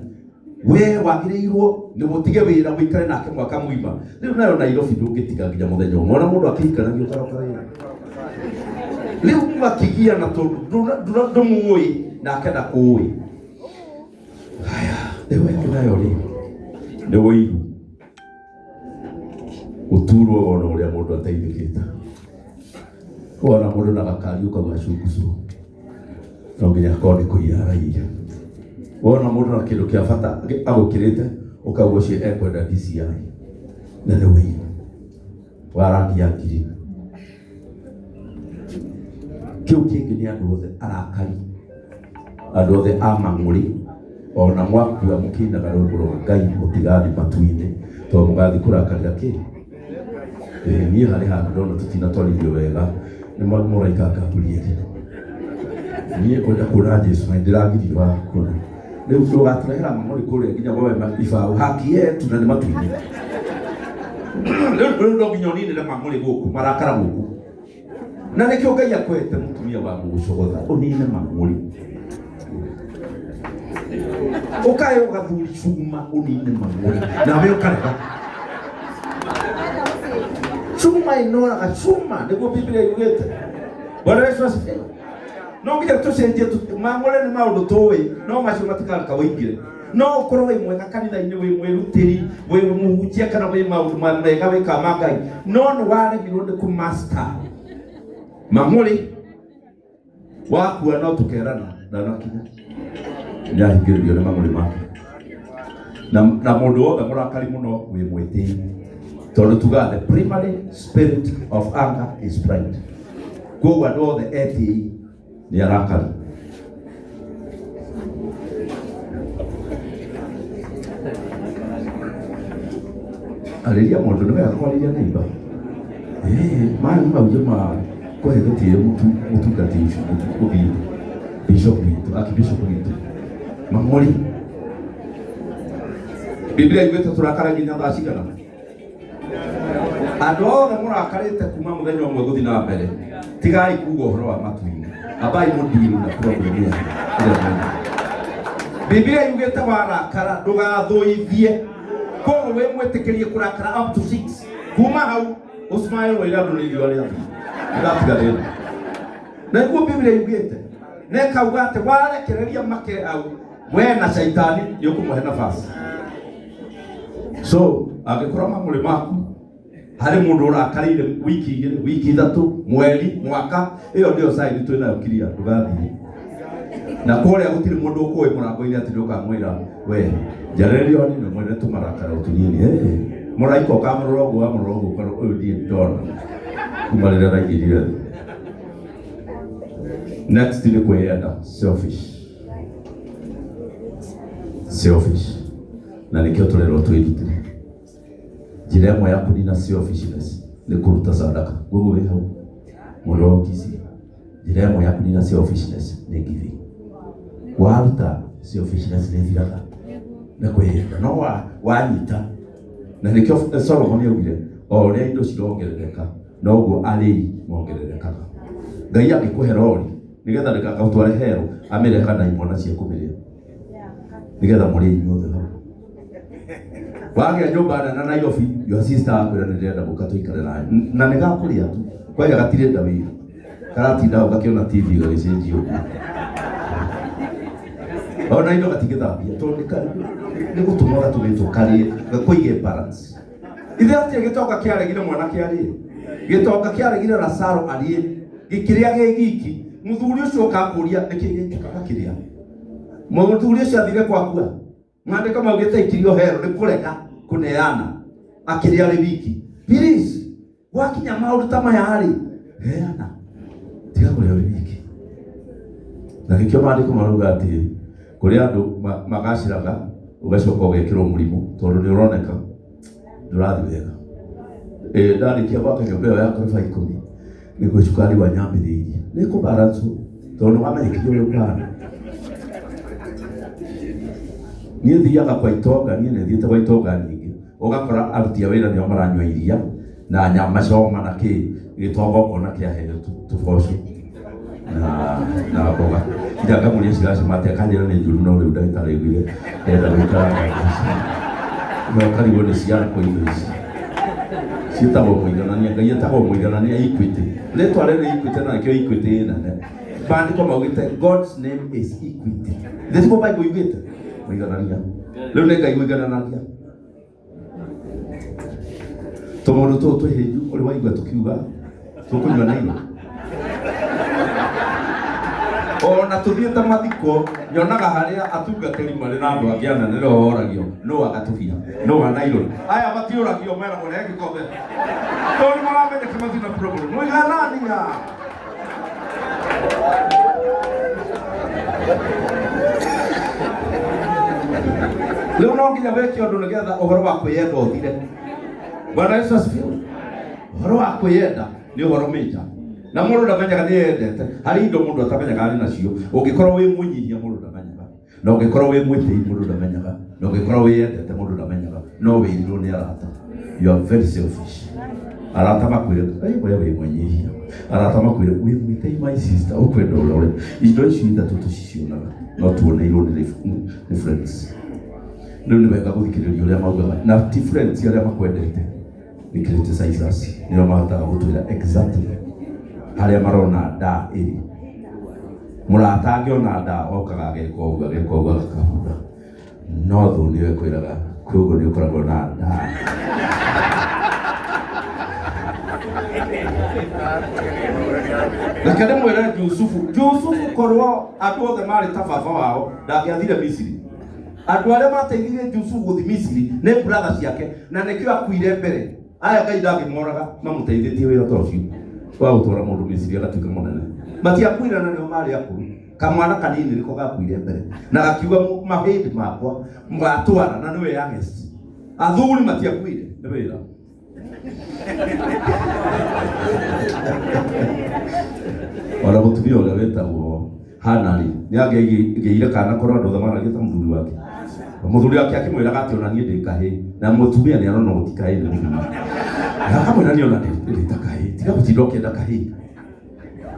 we wagĩrĩirwo nĩ gũtige wĩra ũikare nake mwaka mũgima. Rĩu nayo Nairobi ndũngĩtiga nginya mũthenya ũmwe ona mũndũ akĩhikanagia ũkaroka wĩra. Rĩu makĩgiana tondũ ndũmũĩ nake ndakũĩ. Haya, rĩu ĩngĩ nayo rĩ nĩ ũiru gũturwo wona ũrĩa mũndũ ateithĩkĩte. Wona mũndũ na gakari ũkauga cungucu no nginya akorwo nĩ kũiya araiya. Wona mũndũ na kĩndũ kĩa bata agũkĩrĩte ũkauga ũcio ekwenda DCI. Na nĩ ũiru wa rangi ya green. Kĩu kĩngĩ nĩ andũ othe arakari, andũ othe a mang'ũrĩ, ona mwakua mũkĩinaga rwĩmbo rwa Ngai mũtigathiĩ matu-inĩ tondũ mũgathiĩ kũrakarĩra kĩ? Ĩĩ, niĩ harĩ handũ ndona tũtinatwarithio wega nĩ mũraika Gabrieli. Niĩ ngwenda kuona Jesu na nĩndĩragirio wa kuona. Rĩu ndũgatũrehera mang'ũrĩ kũrĩa nginya woe ibaũ haki yetu na nĩ matu-inĩ. Rĩu no nginya ũninĩre mang'ũrĩ gũkũ, marakara gũkũ. Na nĩkĩo Ngai akwete mũtumia wa gũgũcogotha ũnine mang'ũrĩ. Ũkae ũgathuri cuma ũnine mang'ũrĩ nawe ũkarega. Cuma ĩnoraga cuma nĩguo Biblia yugĩte. Bwana Yesu asifiwe. No nginya tũcenjie mang'ũrĩ nĩ maũndũ tũĩ no macio matikareka wĩingĩre. No ũkorwo wĩ mwega kanitha-inĩ, wĩ mwĩrutĩri, wĩ mũhunjia kana wĩ maũndũ mega wĩkaga ma Ngai, no nĩ waremirwo nĩ kũmaster mang'ũrĩ. Wakua no tũkerana ndanakinya nĩahingĩrĩrio nĩ mang'ũrĩ make. Na mũndũ wothe mũrakari mũno wĩ mwĩtĩi, tondũ tugaga the primary spirit of anger is pride. Koguo andũ othe etĩi nĩ arakari. Arĩria mũndũ nĩ wega kwarĩria neighbor. Maya nĩ maũndũ ma kũhe gĩtĩo mũtungati ũcio ũthiĩte bishop witũ, archbishop witũ Mang'ũrĩ. Biblia yugĩte tũrakara nginya thaa cigana? Andũ othe mũrakarĩte kuma mũthenya ũmwe gũthiĩ na mbere, tigai kuga ũhoro wa matu-inĩ, ambai mũndiru na problem yanyu ĩrĩa mwĩnayo. Biblia yugĩte warakara ndũgathũithie, koguo wĩ mwĩtĩkĩrie kũrakara up to 6. Kuma hau ũsmile wĩre andũ nĩ riũa rĩathira, ndũgatiga thĩna. Na nĩguo Biblia yugĩte, na ĩkauga atĩ warekereria make hau, we na caitani nĩ ũkũmũhe nafasi. So angĩkorwo mang'ũrĩ maku harĩ mũndũ ũrakarĩire wiki igĩrĩ, wiki ithatũ, mweri, mwaka, ĩyo nĩyo sign twĩ nayo kiria, ndũgathiĩ. Na kũrĩa gũtirĩ mũndũ ũkũĩ mũrango-inĩ atĩ nĩũkamwĩra we njarĩrĩria o hanini mwene tũmarakara o tũnini. Mũraika ũkamũrora ũguo wamũrora ũguo ũkarora ũyũ ndirĩ ndona kuma rĩrĩa araingĩrire thĩ. Next nĩ kwĩyenda, selfish. Selfish. Na nĩkĩo tũrerwo twĩrutĩre. Njĩra ĩmwe ya kũnina selfishness nĩ kũruta sadaka. Koguo wĩ hau mũndũ wa Kisii, njĩra ĩmwe ya kũnina selfishness nĩ giving. Waruta selfishness nĩ ĩthiraga nĩ kwĩyenda, no wanyita. Na nĩkĩo Solomon augire o ũrĩa indo cirongerereka noguo arĩi mongererekaga. Ngai angĩkũhe rori nĩgetha ndĩgagũtware hero, amĩreka na imwana cia kũmĩrĩa nĩgetha mũrĩe inyuothe hau. Wagĩa nyũmba nene Nairobi, your sister akwĩra nĩ ndĩrenda gũka tũikare nawe, na nĩ gakũrĩa tu, kwanja gatirenda wĩra, karatinda hau gakĩona TV gagĩcenjia ũguo. Ona indo gatingĩthambia tondũ nĩ gũtũmwo gatũmĩtwo karĩe, gakũige balance. Ithe atĩ gĩtonga kĩaregire mwanake arĩe, gĩtonga kĩaregire Lazaro arĩe, gĩkĩrĩa gĩ giki. Mũthuri ũcio ũkakũria nĩkĩ gĩkĩka gakĩrĩa. Mũthuri ũcio athire gwakua, maandĩko maugĩte aikirio hero nĩ kũrega kũneana, akĩrĩa arĩ wiki. Please, gwakinya maũndũ ta maya rĩ, heana, tiga kũrĩa ũrĩ wiki. Na nĩkĩo maandĩko marauga atĩ kũrĩ andũ magacĩraga ũgacoka ũgekĩrwo mũrimũ tondũ nĩ ũroneka ndũrathiĩ wega. Ndarĩkia gwaka nyũmba ĩyo ya ngoroba 10 nĩguo cukari wanyambĩrĩirie nĩ kũbalance tondũ nĩ wamenyekire ũrĩa ũkũhana. Niĩ thiaga kwa itonga, niĩ nĩ thiĩte kwa itonga nyingĩ, ũgakora aruti a wĩra nĩo maranyua iria na nyama choma na kĩ, gĩtonga ũkona kĩaheo tũboco na mboga. Nginya ngamũria ciracama atĩa, akanjĩra nĩ njũru no rĩu ndagĩtarĩ aiguire ndĩrenda gũikara na ici. Na ũkarigwo nĩ ciakũ indo ici. Ciĩtagwo mũiganania, Ngai etagwo mũiganania Equity. Rĩtwa rĩrĩ Equity na nĩkĩo Equity ĩ nene. Maandĩko maugĩte God's name is Equity. Githĩ tiguo Bible yugĩte? Mũiganania. Rĩu nĩ Ngai ũigananagia. Tũmaũndũ tũtũ twĩhĩnju ũrĩ waigua tũkiuga tũkũnyua Nairo. Ona tuthiĩte mathiko nyonaga harĩa atungatĩri marĩ na andũ angĩ anene nĩo oragio nũ agatubia nũ wa naironi aya matiũragio meragwo rehe gĩkombe tondũ nĩ maramenya kĩmathi na problem mũiganania. Rĩu no nginya wĩke ũndũ nĩgetha ũhoro wa kwĩyenda ũthire. Bwana Yesu asifiwe. Ũhoro wa kwĩyenda nĩ ũhoro mĩnja na mũndũ ndamenyaga nĩ yendete. Harĩ indo mũndũ atamenyaga arĩ nacio. Ũngĩkorwo wĩ mwĩnyihia mũndũ ndamenyaga, na ũngĩkorwo wĩ mwĩtĩi mũndũ ndamenyaga, na ũngĩkorwo wĩyendete mũndũ ndamenyaga, no wĩrirwo nĩ arata. You are very selfish. Arata makwĩre "Ĩ, we wĩ mwĩnyihia." Arata makwĩre wĩ mwĩtĩi, my sister, ũkwenda ũrore. Indo icio ithatũ tũcicionaga no tuoneirwo nĩ friends. Rĩu nĩ wega gũthikĩrĩria ũrĩa maugaga, na ti friends arĩa makwendete, nĩ criticizers nĩo mahotaga gũtwĩra exactly harĩa marona nda ĩrĩ. Mũrata angĩona nda okaga ageka ũguo, ageka ũguo, agakahura, no thũ nĩyo ĩkwĩraga koguo nĩ ũkoragwo na nda. Reke ndĩmwĩre, Jusufu, Jusufu korwo andũ othe marĩ ta baba wao ndangĩathire Misiri. Andũ arĩa mateithirie Jusufu gũthiĩ Misiri nĩ brother ciake, na nĩkĩo akuire mbere. Aya Ngai ndangĩmoraga mamũteithĩtie wĩra ta ũcio wa gũtwara mũndũ Misiri agatuĩka mũnene. Matiakuire na nĩo marĩ akũrũ. Kamwana kanini nĩko gakuire mbere na gakiuga, "Mahĩndĩ makwa mũgatwara," na nĩwe youngest. Athuri matiakuire nĩ wĩra. Ona mũtumia ũrĩa wĩtagwo Hana rĩ, nĩ angĩagĩire kana korwo andũ othe maragia ta mũthuri wake? Mũthuri wake akĩmwĩraga atĩ ona niĩ ndĩ kahĩĩ, na mũtumia nĩ arona gũti kahĩĩ nĩ mũthuri, na akamwĩra niĩ ona ndĩ ta kahĩĩ, tiga gũtinda ũkĩenda kahĩĩ.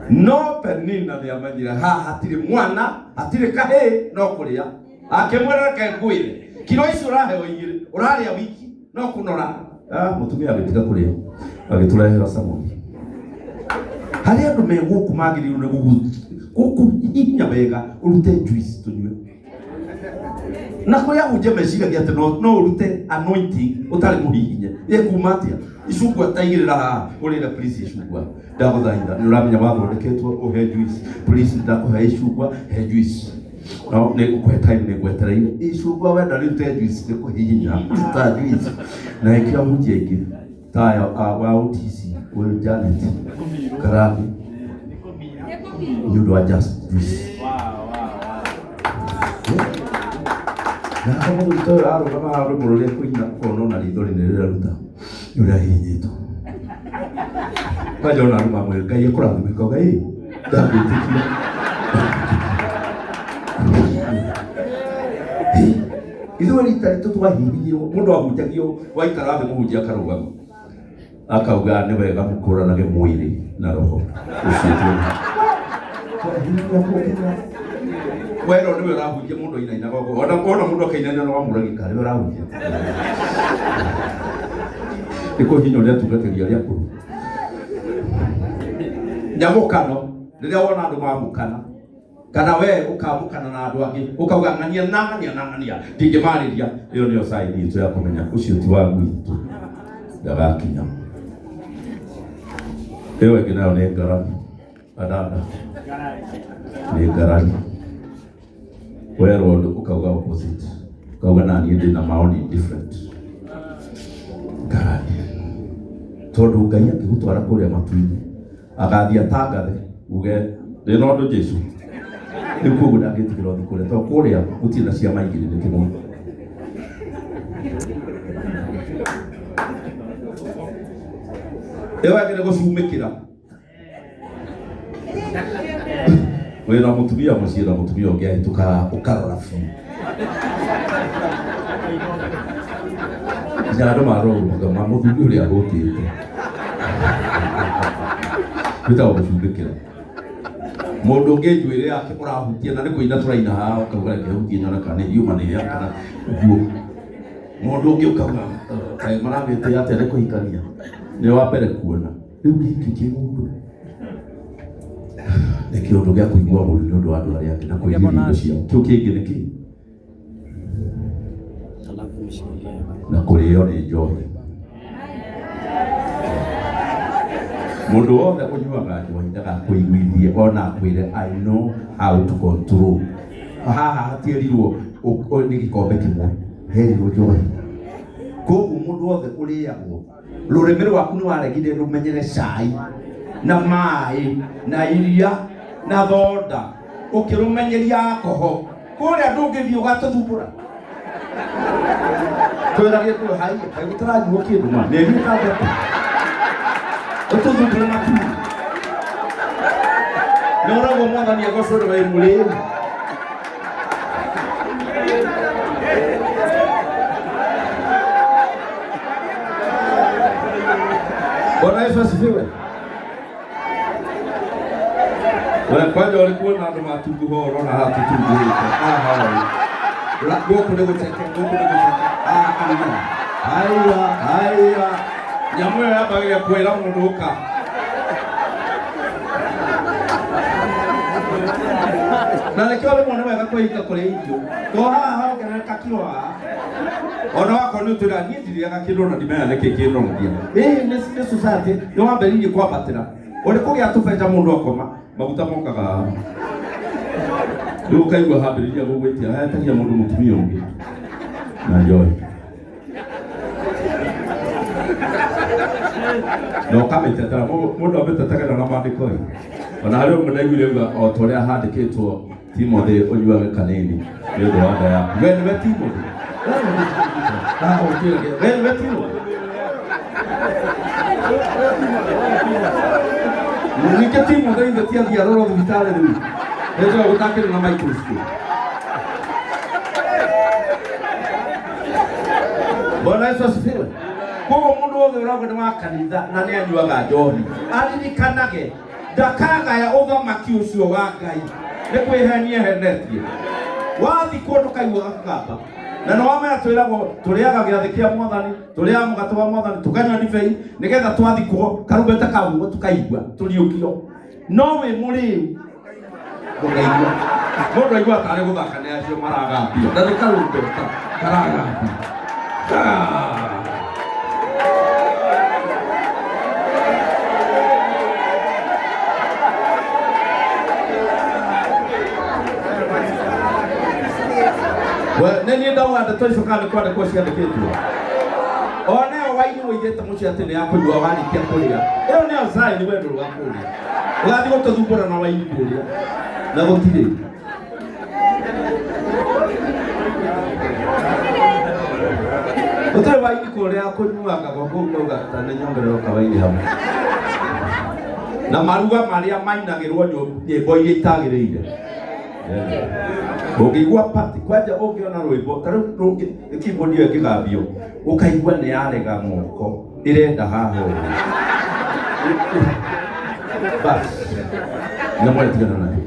No Penina nĩ amenyire haha hatirĩ mwana, hatirĩ kahĩĩ, no kũrĩa. Akĩmwĩra, "Reke ngwĩre, kiro ici ũraheo igĩrĩ ũrarĩa wiki no kũnora." Ah, mũtumia agĩtiga kũrĩa, agĩtũrehera Samueli. Harĩ andũ me gũkũ magĩrĩirwo nĩ gũkũhihinya wega ũrute juice tũnyue. Na kũrĩ ahunjia meciragia atĩ no ũrute anointing ũtarĩ mũhihinye. Ĩkuma atĩa? Icungwa ta igĩrĩra haha ũrĩre, "Please, icungwa, ndagũthaitha, nĩ ũramenya wathondeketwo ũhe juice. Please, ndakũhe icungwa, he juice, no nĩ ngũkũhe time, nĩ ngwetereire icungwa wenda rĩrute juice, nĩ kũhihinya ruta juice." Na ĩkĩo ahunjia aingĩ tayo wa OTC ũyũ Janet Karani nĩ ũndũ wa just juice. Na mũthuri ta ũyũ arũgama haha rwĩmbo rũrĩa kũina, ũkona ona ritho rĩnĩ rĩraruta nĩ ũrĩa ahihinyĩtwo. Kwanja ona andũ mamwĩra, "Ngai akũrathime," kauga, "Ĩ, ndangĩtĩkia." Ithuĩ rita ritũ twahihinyirwo, mũndũ ahunjagio, waikara thĩ mũhunjia akarũgama akauga, "Nĩ wega mũkũranage mwĩrĩ na roho." Ũcio werwo nĩwe ũrahunjia, mũndũ ainainaga ũguo. Ona mũndũ akainaina no wamũragĩka nĩwe ũrahunjia. Nĩ kũhihinya ũrĩa atungatĩri arĩa akũrũ. Nyamũkano, rĩrĩa wona andũ mamũkana kana we ũkamũkana na andũ angĩ, ũkauga ng'ania na ng'ania na ng'ania ndingĩmarĩria, ĩyo nĩyo sign itũ ya kũmenya ũcio ti wa gwitũ, ndagakinya. Ĩyo ĩngĩ nayo nĩ ngarari. Adada, nĩ ngarari. Werwo ũndũ ũkauga opposite, ũkauga na niĩ ndĩ na maoni different. Ngarari, tondũ Ngai angĩgũtwara kũrĩa matu-inĩ agathiĩ atangathe uge ndĩ na ũndũ Jesu rĩu, koguo ndangĩtigĩra ũthiĩ kũrĩa, tondũ kũrĩa gũtirĩ na ciama igĩrĩ, nĩ kĩmwe. Ĩyo ĩngĩ nĩ gũcumĩkĩra. Wĩna mũtumia mũciĩ na mũtumia ũngĩ ahĩtũka, ũkarora biũ nginya andũ marorũmaga ma mũthuri ũrĩa ahũtĩte. Wĩtagwo gũcumĩkĩra. Mũndũ ũngĩ njuĩrĩ yake ũrahutia, na nĩ kũina tũraina haha, ũkauga, "Reke hutie nyone kana nĩ yuma nĩ ya kana ũguo." Mũndũ ũngĩ ũkauga, "Kaĩ maragĩtĩa atĩa nĩ kũhikania?" Nĩ wa mbere kuona rĩu gĩkĩ kĩũndũ nĩ kĩũndũ gĩa kũigua ũru nĩ ũndũ wa andũ arĩa angĩ na kwĩrirĩria indo ciao. Kĩu kĩngĩ nĩ kĩ na kũrĩo nĩ njohi. Mundu wothe unyuaga njohi ndagakũiguithie ona akwĩre I know how to control. Haha hatierirwo nĩ gĩkombe kĩmwe, herirwo njohi. Koguo mũndũ wothe ũrĩagwo rũrĩmĩ rwaku nĩ waregire rũmenyere cai na maĩ na iria na thonda, ũkĩrũmenyeria alcohol kũrĩa ndũngĩthiĩ ũgatũthumbũra. Twĩra gĩkũyũ haiya kaĩ gũtaranyuo kĩndũ ma mĩeri ĩtandatũ ũtũthumbũre matu nĩ ũragwo mwathani agocwo nĩ wĩ mũrĩu. Bwana Yesu asifiwe. We kwanja ũrĩ kuona andũ matunguha ũrona haha tũtunguhĩte haha ũũ. Gũkũ nĩ gũtete, gũkũ nĩ gũtete. Haha haya. Haya, haya. Nyamũ ĩyo yambagĩrĩria kwĩra mũndũ ũka. Na nĩkĩo rĩmwe nĩ wega kwĩhinga kũrĩa irio. To haha hongerereka kiro haha. Ona wakorwo nĩ ũtwĩra niĩ ndirĩaga kĩndũ ona ndimenya nĩkĩ kĩnogia. Ĩĩ nĩ society nĩ wambĩrĩirie kwambatĩra. Ũrĩ kũgĩa tũbeca mũndũ akoma maguta mokaga haha. Rĩu ũkaigua hambĩrĩria gũgwĩtia hetagia mũndũ mũtumia ũngĩ na njohi. Na ũkamĩtetera mũndũ amĩtetagĩra na maandĩko ĩ. Ona harĩ ũmwe ndaiguire auga o ta ũrĩa handĩkĩtwo Timothy ũnyuage kanini nĩ ũndũ wa nda yaku. We nĩwe Timothy. We nĩwe Timothy. Ningĩ Timothy ithe ti athiĩ arorwo thibitarĩ rĩu. Hĩndĩ ĩyo gũtakĩrĩ na microscope. Bwana Yesu asifiwe. Koguo mũndũ wothe ũrauga nĩ wa kanitha na nĩ anyuaga njohi aririkanage ndakagaya ũthamaki ũcio wa Ngai nĩ kwĩhenia henetie. Wathi kũndũ kaigua gakagamba na nĩ wamenya twĩragwo tũrĩaga gĩathĩ kĩa mwathani, tũrĩaga mũgate wa mwathani, tũkanyua ndibei nĩgetha twathikwo karumbeta kahuhwo tũkaigua tũriũkio. No wĩ mũrĩu ndũkaigua. Mũndũ aigua tarĩ gũthaka nĩ acio maragambia na nĩ karumbeta karagambia. Ah. We, nĩ niĩ ndauga ndeto icio kana nĩ kwandĩkwo ciandĩkĩtwo oneyo waini ũigĩte mũciĩ atĩ nĩ ya kũnyua warĩkia kũrĩa ĩyo nĩyo sign wendo rwa kũrĩa ũgathiĩ gũtũthumbũra na waini kũrĩa na gũtirĩ gũtirĩ waini kũrĩa kũnyuaga kũu kauga ta nĩ nyongererwo kawaini hamwe na maruga marĩa mainagĩrwo nyĩmbo iria itagĩrĩire. Ũngĩigua pati kwanja ũngĩona rwĩmbo ta rĩu rũngĩ keyboard ĩyo ĩngĩgambio ũkaigua nĩ yarega moko ĩrenda haha ũguo bas nyamũ ĩyo tigana nayo.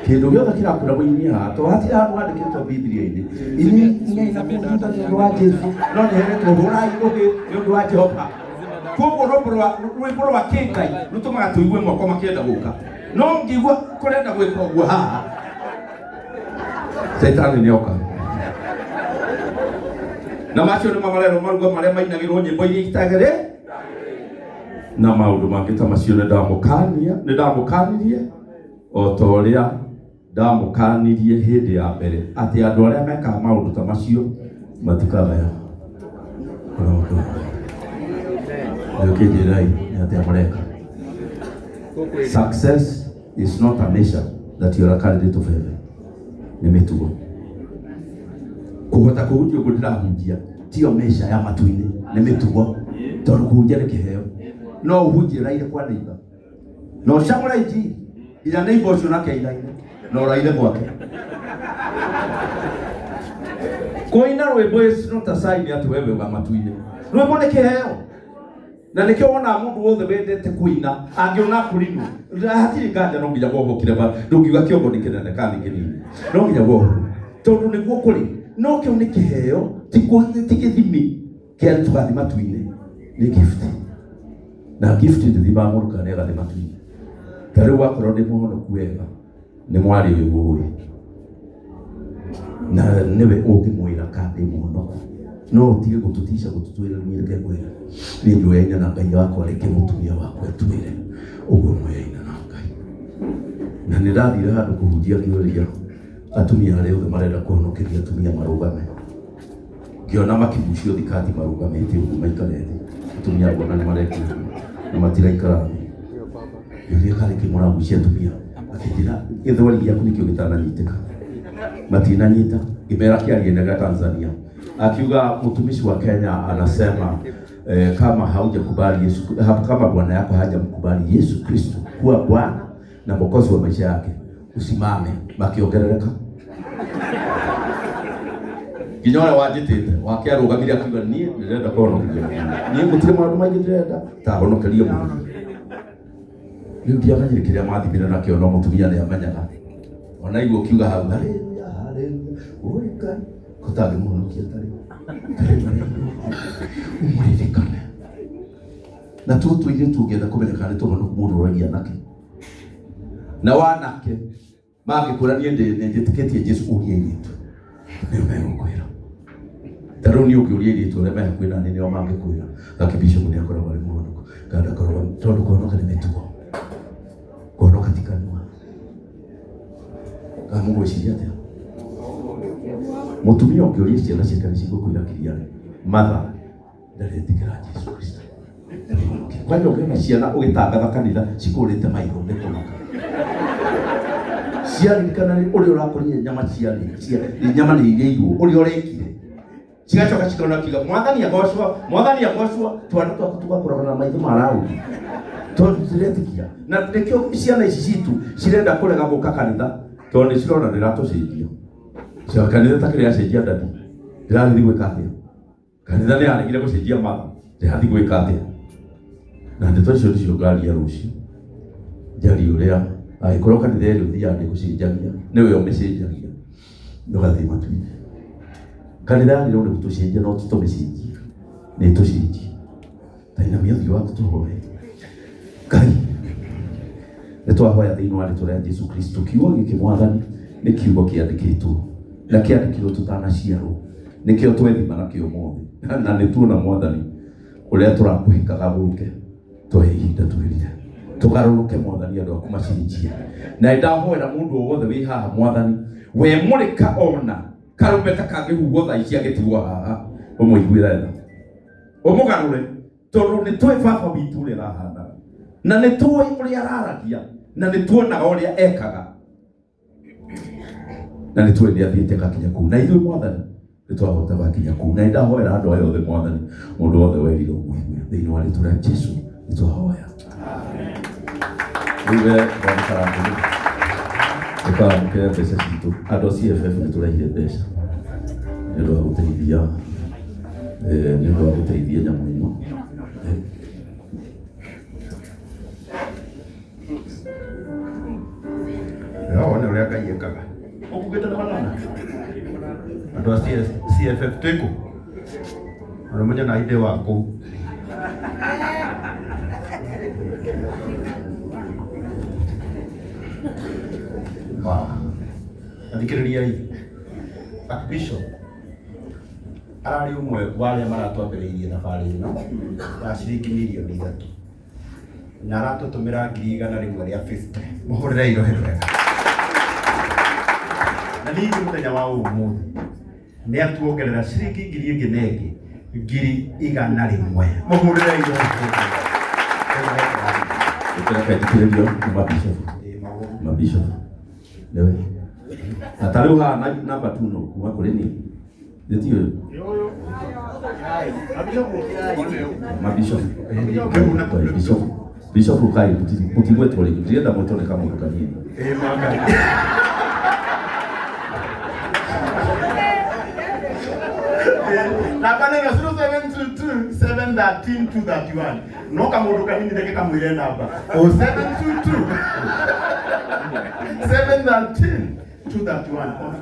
Kĩndũ gĩothe kĩrakũra wĩinie haha to hatirĩ handũ handĩkĩtwo Bibilia-inĩ ini inai na kũhinda nĩ ũndũ wa Jesu no nĩ heretwo hũrai rũhĩ nĩ ũndũ wa Jehova. Koguo rwĩmbo rwa kĩngai rũtũmaga tũigue moko makĩenda gũka no ngĩigua kũrenda gwĩka ũguo haha Shaitani nĩ oka na macio nĩmo marerwo maruga marĩa mainagĩrwo nyĩmbo iria itagĩrĩ na maũndũ mangĩ ta macio. Nĩ ndamũkania, nĩ ndamũkanirie o ta ũrĩa ndamũkanirie hĩndĩ ya mbere atĩ andũ arĩa mekaga maũndũ ta macio matikagaya ũrĩa ũkĩnjĩrai nĩ atĩa mũreka. Success is not a measure that you are a candidate of heaven. Nĩ mĩtugo. Kũhota kũhunjia ũguo ndĩrahunjia tiyo measure ya matu-inĩ, nĩ mĩtugo. Tondũ kũhunjia nĩ kĩheo. No ũhunjie ũraire kwa neighbor na ũcamũre injiri nginya neighbor ũcio nake ainaine na ũraire gwake. Kũina rwĩmbo is not a sign atĩ wewe wa matu-inĩ. Rwĩmbo nĩ kĩheo na nĩkĩo wonaga mũndũ wothe wendete kũina angĩona kũrinwo hatirĩ nganja no nginya wohokire ba ndũngiuga kĩongo nĩ kĩnene kana nĩ kĩnini no nginya wohwo tondũ nĩguo kũrĩ no kĩu nĩ kĩheo ti gĩthimi kĩa tũgathiĩ matu-inĩ nĩ gift na gift ndĩthimaga mũndũ kana nĩagathiĩ matu-inĩ ta rĩu wakorwo ndĩ mũhonoku wega nĩ mwarĩ ũyũ ũĩ na nĩwe ũngĩmwĩra kana ndĩ mũhonoku. No ũtige gũtũtica gũtũtwĩra niĩ reke ngwĩre niĩ njoyaine na Ngai wakwa reke mũtumia wakwa atwĩre ũguo moyaine na Ngai. Na nĩ ndathire handũ kũhunjia ngĩũria atumia arĩa othe marenda kũhonokeria atumia marũgame, ngĩona makĩgucio thikati marũgamĩte ũguo maikare thĩ, atumia ngona nĩ mareka ũguo na matiraikara thĩ. Ngĩũria karĩ kĩ mũragucia atumia, akĩnjĩra gĩthweri gĩaku nĩkĩo gĩtananyitĩka, matinanyita. Ngĩmera kĩarie na gĩa Tanzania, akiuga mtumishi wa Kenya anasema kama haujakubali Yesu, kama bwana yako hajamkubali Yesu Kristo kuwa Bwana na Mwokozi wa maisha yake, usimame. Makiongerereka nginya ũrĩa wanjĩtĩte wake arũgamire akiuga niĩ ndĩrenda kũhonokerio, niĩ gũtirĩ maũndũ maingĩ ndĩrenda ta honokerie mũno. Rĩu ndiamenyire kĩrĩa mathimire nakĩo, no mũtumia nĩ amenyaga. Ona igua ũkiuga hau haleluya haleluya, oi Ngai kũtangĩmũhonokia tarĩ tarĩ ũmũririkane. Na tuo tũirĩtu ũngĩenda kũmenya kana nĩ tũhonoku mũndũ ũragia nake na wanake mangĩkwĩra niĩ nĩ njĩtĩkĩtie Jesu, ũrie airĩtu nĩo megũkwĩra. Ta rĩu niĩ ũngĩũria airĩtu arĩa me hakuhĩ na niĩ nĩo mangĩkwĩra gake bishop nĩ akoragwo arĩ mũhonoku kana ndakoragwo, tondũ kũhonoka nĩ mĩtugo, kũhonoka ti kanua. Kana mũgwĩciria atĩa? Mũtumia ũngĩũria ciana ciake nĩ cigũkwĩra kiria mother ndaretĩkĩra Jesu Kristo. Kwanja ũngĩona ciana ũgĩtangatha kanitha cikũrĩte maitho nĩ kũmaka. Ciaririkana ũrĩa ũrakũrire nyama ciarĩ, nyama nĩ irĩirwo ũrĩa ũrekire, cigacoka cikona kiuga mwathani agocwo, mwathani agocwo, twana twaku tũgakũraga na maitho ma raundi tondũ tũtiretĩkia. Na nĩkĩo ciana ici citũ cirenda kũrega gũka kanitha tondũ nĩ cirona ndĩratũcenjia. Cia kanitha ta kĩrĩa cenjia ndadi ndĩrathiĩ gwĩka atĩa? Kanitha nĩ yaregire gũcenjia matha, ndĩrathiĩ gwĩka atĩa? Na ndeto icio nĩcio ngaria rũciũ, njarie ũrĩa angĩkorwo kanitha ĩrĩa ũthiaga ndĩgũcenjagia, nĩwe ũmĩcenjagia ndũgathiĩ matu-inĩ. Kanitha yagĩrĩirwo nĩ gũtũcenjia no ti tũmĩcenjie, nĩ tũcenjie. Ta inamia ũthiũ waku tũhoe. Ngai, nĩ twahoya thĩinĩ wa rĩtwa rĩa Jesu Kristo. Kiugo gĩkĩ Mwathani nĩ kiugo kĩandĩkĩtwo na kĩandĩkirwo tũtanaciarwo, nĩkĩo twethima nakĩo ũmũthĩ, na nĩ tuona Mwathani ũrĩa tũrakũhĩkaga gũke, tũhe ihinda twĩrire tũgarũrũke Mwathani, andũ aku macenjie. Na nĩ ndahoera mũndũ o wothe wĩ haha Mwathani, we mũrĩka ona karumbeta kangĩhuhwo thaa ici angĩtigwo haha, ũmũiguĩre tha, ũmũgarũre, tondũ nĩ tũĩ baba witũ ũrĩa arahanaga, na nĩ tũĩ ũrĩa araragia, na nĩ tuonaga ũrĩa ekaga, na nĩ tũĩ nĩ athiĩte agakinya kũu. Na ithuĩ Mwathani nĩ twahota gakinya kũu. Na nĩ ndahoera andũ aya othe Mwathani, mũndũ wothe werire ũmũigue thĩinĩ wa rĩtwa rĩa Jesu nĩ twahoya. Rĩu we bwana Karangũ ũkamũkĩre mbeca citũ. Andũ a CFF nĩ tũrehire mbeca nĩ ũndũ wa gũteithia, nĩ ũndũ wa gũteithia nyamũ ĩno. No wone ũrĩa Ngai ekaga. Ũkugĩte nĩ manana. Andũ a CFF twĩ kũ? Ona mũnye na ithe wa kũu. Wow. Athikĩrĩriai. Archbishop ararĩ ũmwe wa arĩa maratwambĩrĩirie thabarĩ ĩno ya ciringi mirioni 3 na aratũtũmĩra 100,000 rĩa 50. Mũhũrĩre irohe rwega. Na ningĩ mũthenya wa ũmũthĩ nĩ atuongerera ciringi ngiri ĩngĩ na ĩngĩ 100,000. Mũhũrĩre irohe rwega. Reke njikĩrĩrio nĩ mabishop. Mabishop. Nĩwe. Na ta rĩu haha namba 2 no kuma kũrĩ niĩ. Nĩ ũyũ. Mabishop. Bishop. Bishop ukai mutigwetwo rĩngĩ. Ndirenda mwĩtwo nĩ kamũndũ kanini. Ĩĩ mwathani. Namba nĩ 0722 713 231. No kamũndũ kanini reke kamwĩre namba. 0722 713 231.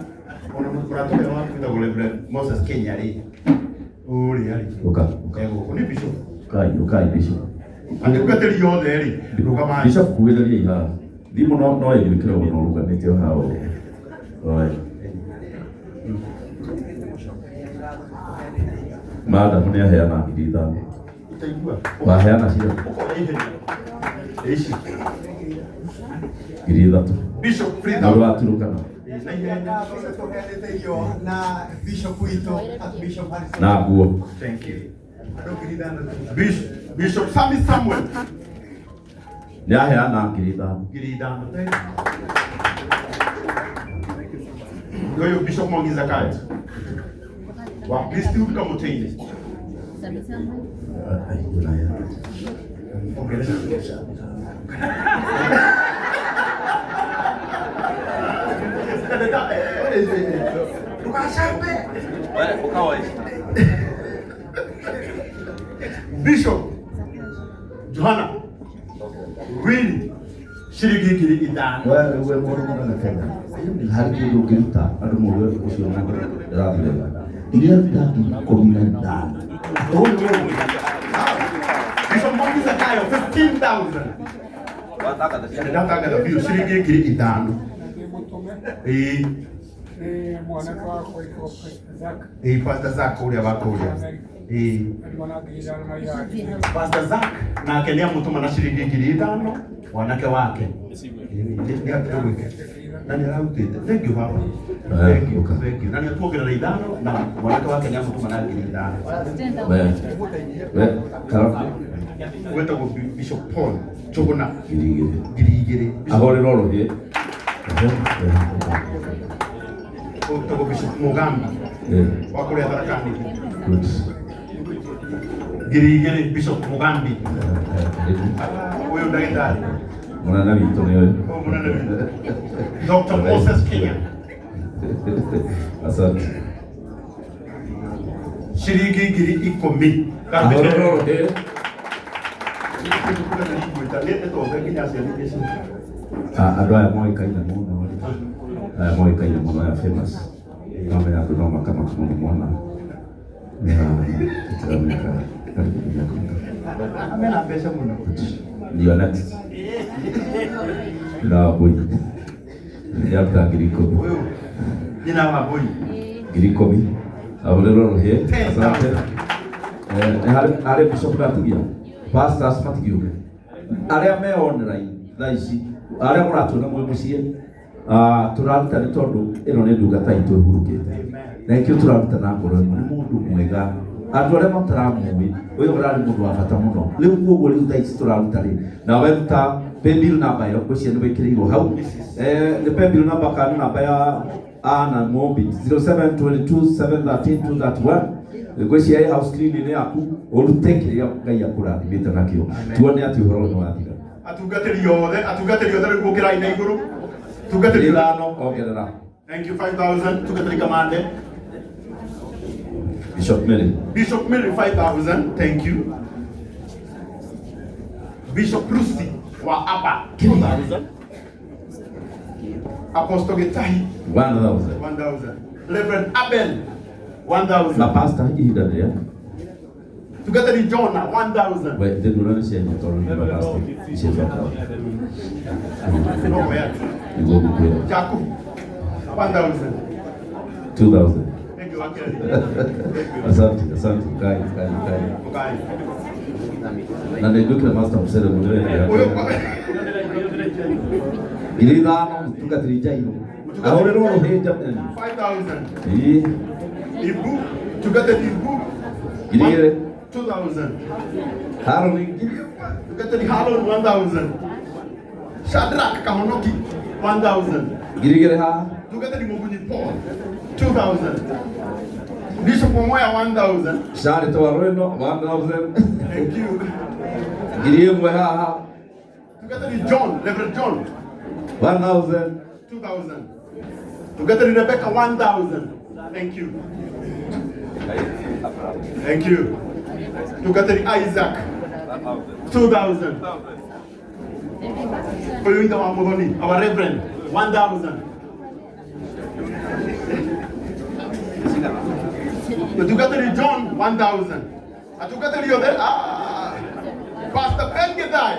Ona mũratũhe waku wĩtagwo Reverend Moses Kenya rĩ. Ũrĩa rĩ. Ũka. Egũkũ nĩ bishop. Ukai, ukai bishop. Atungatĩri othe rĩ, rũgamai. Bishop kuhĩrĩria haha. Thimũ no ĩgwĩkĩre ũguo na ũrũgamĩte o haha ũguo. Oe. Madam nĩ aheana 5,000. Itaigua. Waheana cio Ũkoya ihenya. Ici. 3,000. Bishop Frida. Na wa Turukana. Na ihenya. Ngatho tũheanĩte irio na Bishop witũ Archbishop Harrison. Na nguo. Thank you. Andũ 5,000. Bishop Sami Samuel. Nĩ aheana 5,000. 5,000. Thank you. Ũyũ Bishop Mwangi Zakayo. Wa Christwood Kamutini. Ndũgacambe. Bishop Johana Willy ciringi 5,000. We we mũndũ mũnene Kenya. Harĩ kĩndũ ũngĩruta andũ mauge ũcio mũndũ ndĩrathiĩ wega. Iria ruta 15,000. Bishop Mwangi Zakayo 15,000. Ndatangatha biũ ciringi 5,000. Ĩĩ. Nĩ mwanake wakwa wĩtagwo Pastor Zack. Ĩĩ Pastor Zack ũrĩa wa kũrĩa. Ĩĩ. Arĩ na 5,000 na ihati. Pastor Zack nake nĩ amũtũma na ciringi 5,000 mwanake wake. Nĩ atũgwĩke. Na nĩ ararutĩte. Thank you baba. Thank you. Thank you. Na nĩ atuongerera 5 na mwanake wake nĩ amũtũma na 5,000. We we karo Wetagwo Bishop Paul Njuguna 2,000. 2,000. Ahũrĩrwo rũhĩ. Wetagwo Bishop Mugambi wa kũrĩa Tharaka Nithi. Good. 2,000 Bishop Mugambi. Ũyũ ndagĩtarĩ. Mũnene witũ nĩ ũyũ. Ũyũ mũnene witũ. Dr. Moses Kenya. Asante. Ciringi 10,000. Ahũrĩrwo rũhĩ. Andũ aya moĩkaine mũno rĩ. Aya moĩkaine mũno aya famous. No menya andũ no makamaka mũno mwana. Mena mbeca mũno. You are next. Na Mbui. Nĩaruta 10,000. Ũyũ nyina wa Mbui. 10,000. Ahũrĩrwo rũhĩ. Asante. Nĩ harĩ bishop ndatigia. Pastors matigiũke. Arĩa me online thaa ici, arĩa mũratuona mwĩ mũciĩ, tũraruta nĩ tondũ ĩno nĩ ndungata itũ ĩhurũkĩte. Na nĩkĩo tũraruta na ngoro ĩmwe, nĩ mũndũ mwega. Andũ arĩa mataramũĩ, ũyũ ũrarĩ mũndũ wa bata mũno. Rĩu koguo rĩu thaa ici tũraruta rĩ, nawe ruta paybill number ĩyo, ngwĩciria nĩ wĩkĩrĩirwo hau. Nĩ paybill number kana nĩ namba ya Anna Mombi 0722 713 231. Ngwĩciria ĩ hau screen-inĩ yaku, ũrute kĩrĩa Ngai akũrathimĩte nakĩo. Tuone atĩ ũhoro nĩ wathira. Atungatĩri othe, atungatĩri othe rĩu gũkĩrai na igũrũ. Tungatĩri 5,000 ongerera. Thank you 5,000 tungatĩri Kamande. Bishop Mary. Bishop Mary 5,000, thank you. Bishop Lucy wa Aba 2,000. Apostle Gitahi 1,000. 1,000. Reverend Abel 1,000. Na pastor ihinda rĩrĩa. Tungatĩri Jonah 1,000. We ndĩndũra nĩ cianya tondũ nĩ pastor icio ciakwa. No wea. Nĩguo ngũkwĩra. Jacob 1,000. 2,000. Thank you Wakili. Asante, asante. Kai, kai, kai. Okay. Na nĩ master mũcere mũnene. Ũyũ 5,000 mũtungatĩri Jairo. Ahũrĩrwo rũhĩ jamani. 5,000. Ĩĩ. Ibu tungatĩri Ibu 2,000. 2,000. Haroni 1,000. Tungatĩri Harun 1,000. Shadrach Kahonoki 1,000. 2,000 haha. Tungatĩri Mugunyi Paul 2,000. Bishop Omoya 1,000. Shari Twarweno 1,000. Thank you. 1,000 haha. Tungatĩri John, Reverend John 1,000. 2,000. Tungatĩri Rebecca 1,000. Thank you. Thank you. Tungatĩri Isaac 2,000. Ũyũ ithe wa Muthoni, our Reverend 1,000. Tungatĩri John 1,000. Atungatĩri othe Pastor Ben Githai.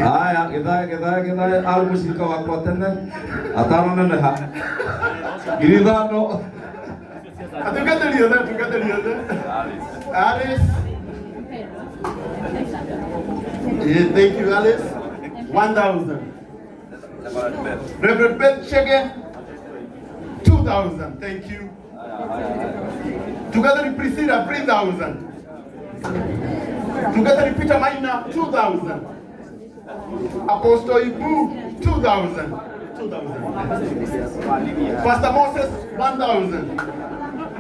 Haya, Githae githae githae arĩ mũcirika wakwa tene atanoneneha 5,000. Atungatĩri othe, atungatĩri othe. Alice. Yeah, thank you, Alice. 1,000. Reverend Beth Chege, 2,000. Thank you. Together with Priscilla, 3,000. Together with Peter Maina, 2,000. Apostle Ibu, 2,000. 2,000. Pastor Moses, 1,000.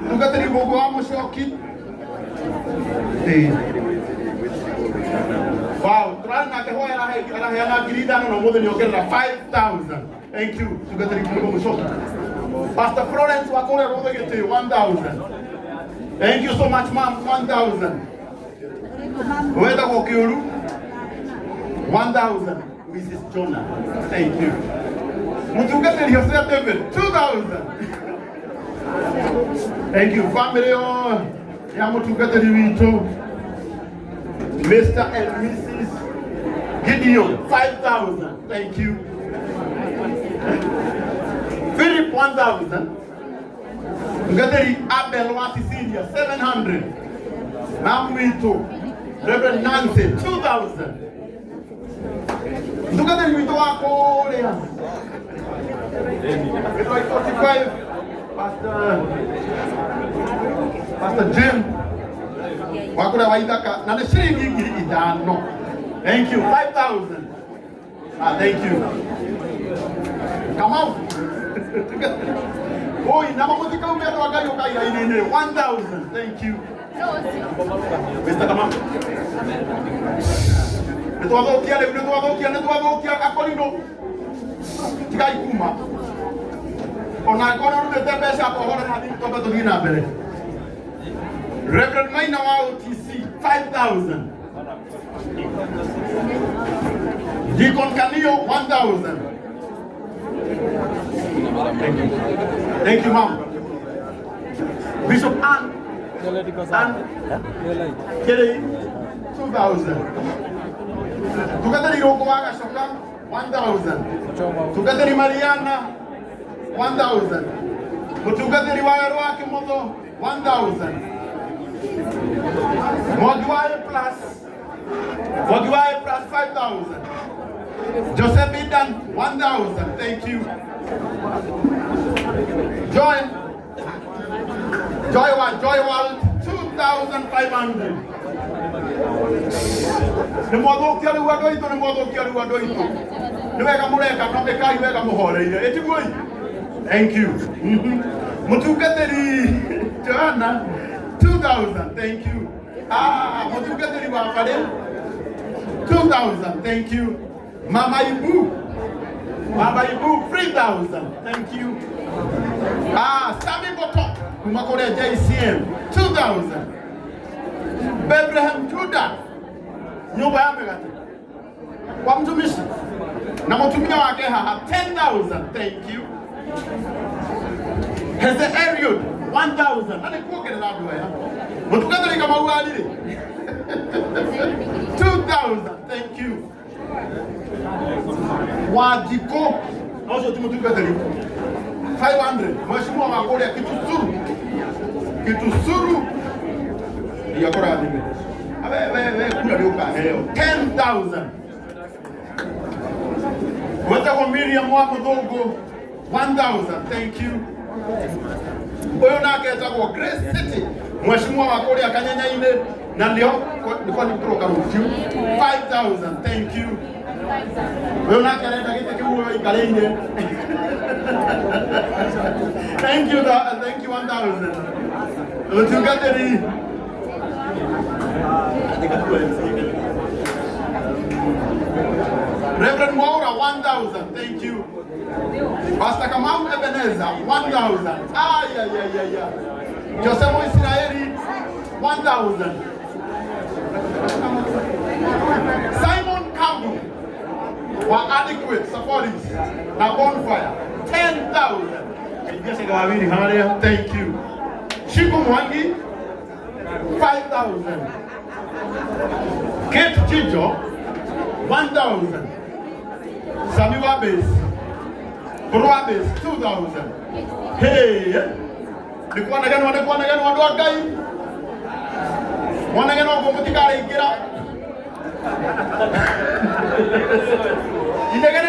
Together with Gogo Mushoki. Wow, tũrarĩ nake hoya araheana 5,000 na ũmũthĩ nĩongerera 5,000. Thank you. Together with Gogo Mushoki. Pastor Florence wa kũrĩa Rũthĩ 1,000. Thank you so much, ma'am. 1,000. Wetagwo Kĩũru, 1,000. Mrs. Jonah, thank you. Mũtungatĩri Hosea David, 2,000. Thank you. Family yothe ya mũtungatĩri witũ, Mr. and Mrs. Gideon, 5,000. Thank you. Philip, 1,000. Mũtungatĩri Abel wa Cecilia, 700. Mamu witũ, Reverend Nancy, 2,000. Mũtungatĩri witũ wa kũrĩa Gĩthwai 45, Pastor Jim wa kũrĩa wa Ithaka na nĩ ciringi 5,000. Thank you. 5,000. Ah, thank you. Kamau. Oi, na mamũtikaume andũ a Ngai ũkai raini-inĩ. 1,000. Thank you. Mr. Kamau. Nĩ twathũkia rĩu, nĩ twathũkia, nĩ twathũkia akorino. Tigai kuma. Ona angĩkorwo nĩ ũrutĩte mbeca kohore na thimũ twambe tũthiĩ na mbere. Reverend Maina wa OTC, 5,000. Deacon Kanio, 1,000. Thank you. Thank you, ma'am. Bishop Ann, Ann Kerei, 2,000. Tungatĩri Rũngũ wa Gacoka, 1,000. Tungatĩri Mariana, 1,000. Mũtungatĩri wa Werũ wa Kĩmotho, 1,000. Mwangi wa A plus, Mwangi wa A plus, 5,000. Joseph Idan, 1,000. Thank you. Joy, Joy wa Joy World, 2,500. Nĩ mwathũkia rĩu andũ aitũ, nĩ mwathũkia rĩu andũ aitũ. Nĩ wega mũreka, no ĩkai wega mũhoreire. Ĩtiguoi? Thank you. Mũtungatĩri Joanna, 2,000. Thank you. Ah, mũtungatĩri wa Barĩ, 2,000. Thank you. Mama Ibu, Mama Ibu, 3,000. Thank you. Ah, Sami Boto, kuma kũrĩa JCM, 2,000. Bethlehem Judah, nyumba ya mĩgate kwa mtumishi na mũtumia wake haha, 10,000. Thank you. Heze Eliud, 1,000. Na nĩ kuongerera andũ aya. Mũtungatĩri Kamau wa Riri, 2,000. Thank you. Wanjikũ na ũcio ti mũtungatĩri, 500. Mheshimiwa wa kũrĩa Kitusuru, Kitusuru ndiakũrathime. We we we kura nĩ ũkaheo 10,000. Wetagwo Miriam wa Mũthũngũ, 1,000. Thank you. Ũyũ nake etagwo Grace City, mheshimiwa wa kũrĩa Kanyenya-inĩ na nĩho nĩko nĩ tũroka rũciũ, 5,000. Thank you. Ũyũ nake arenda gĩtĩ kĩu ũikarĩire. Thank you, thank you, 1,000. Ũtungatĩri Reverend Mwaura, 1,000. Thank you. Pastor Kamau Ebenezer, 1,000. Ay, ay, ay, ay, ay. Joseph Israeli, 1,000. Simon Kambu wa Adequate Safaris na Bonfire, 10,000. Thank you. Shiko Mwangi, 5,000. Kate Chicho, 1,000. Sami wa base. Bũrũ wa base 2000. Hey. Nĩ kwanegenwo nĩ kwanegenwo andũ a Ngai. Mwanegenwo ũguo mũtikaraingĩra. Inegene.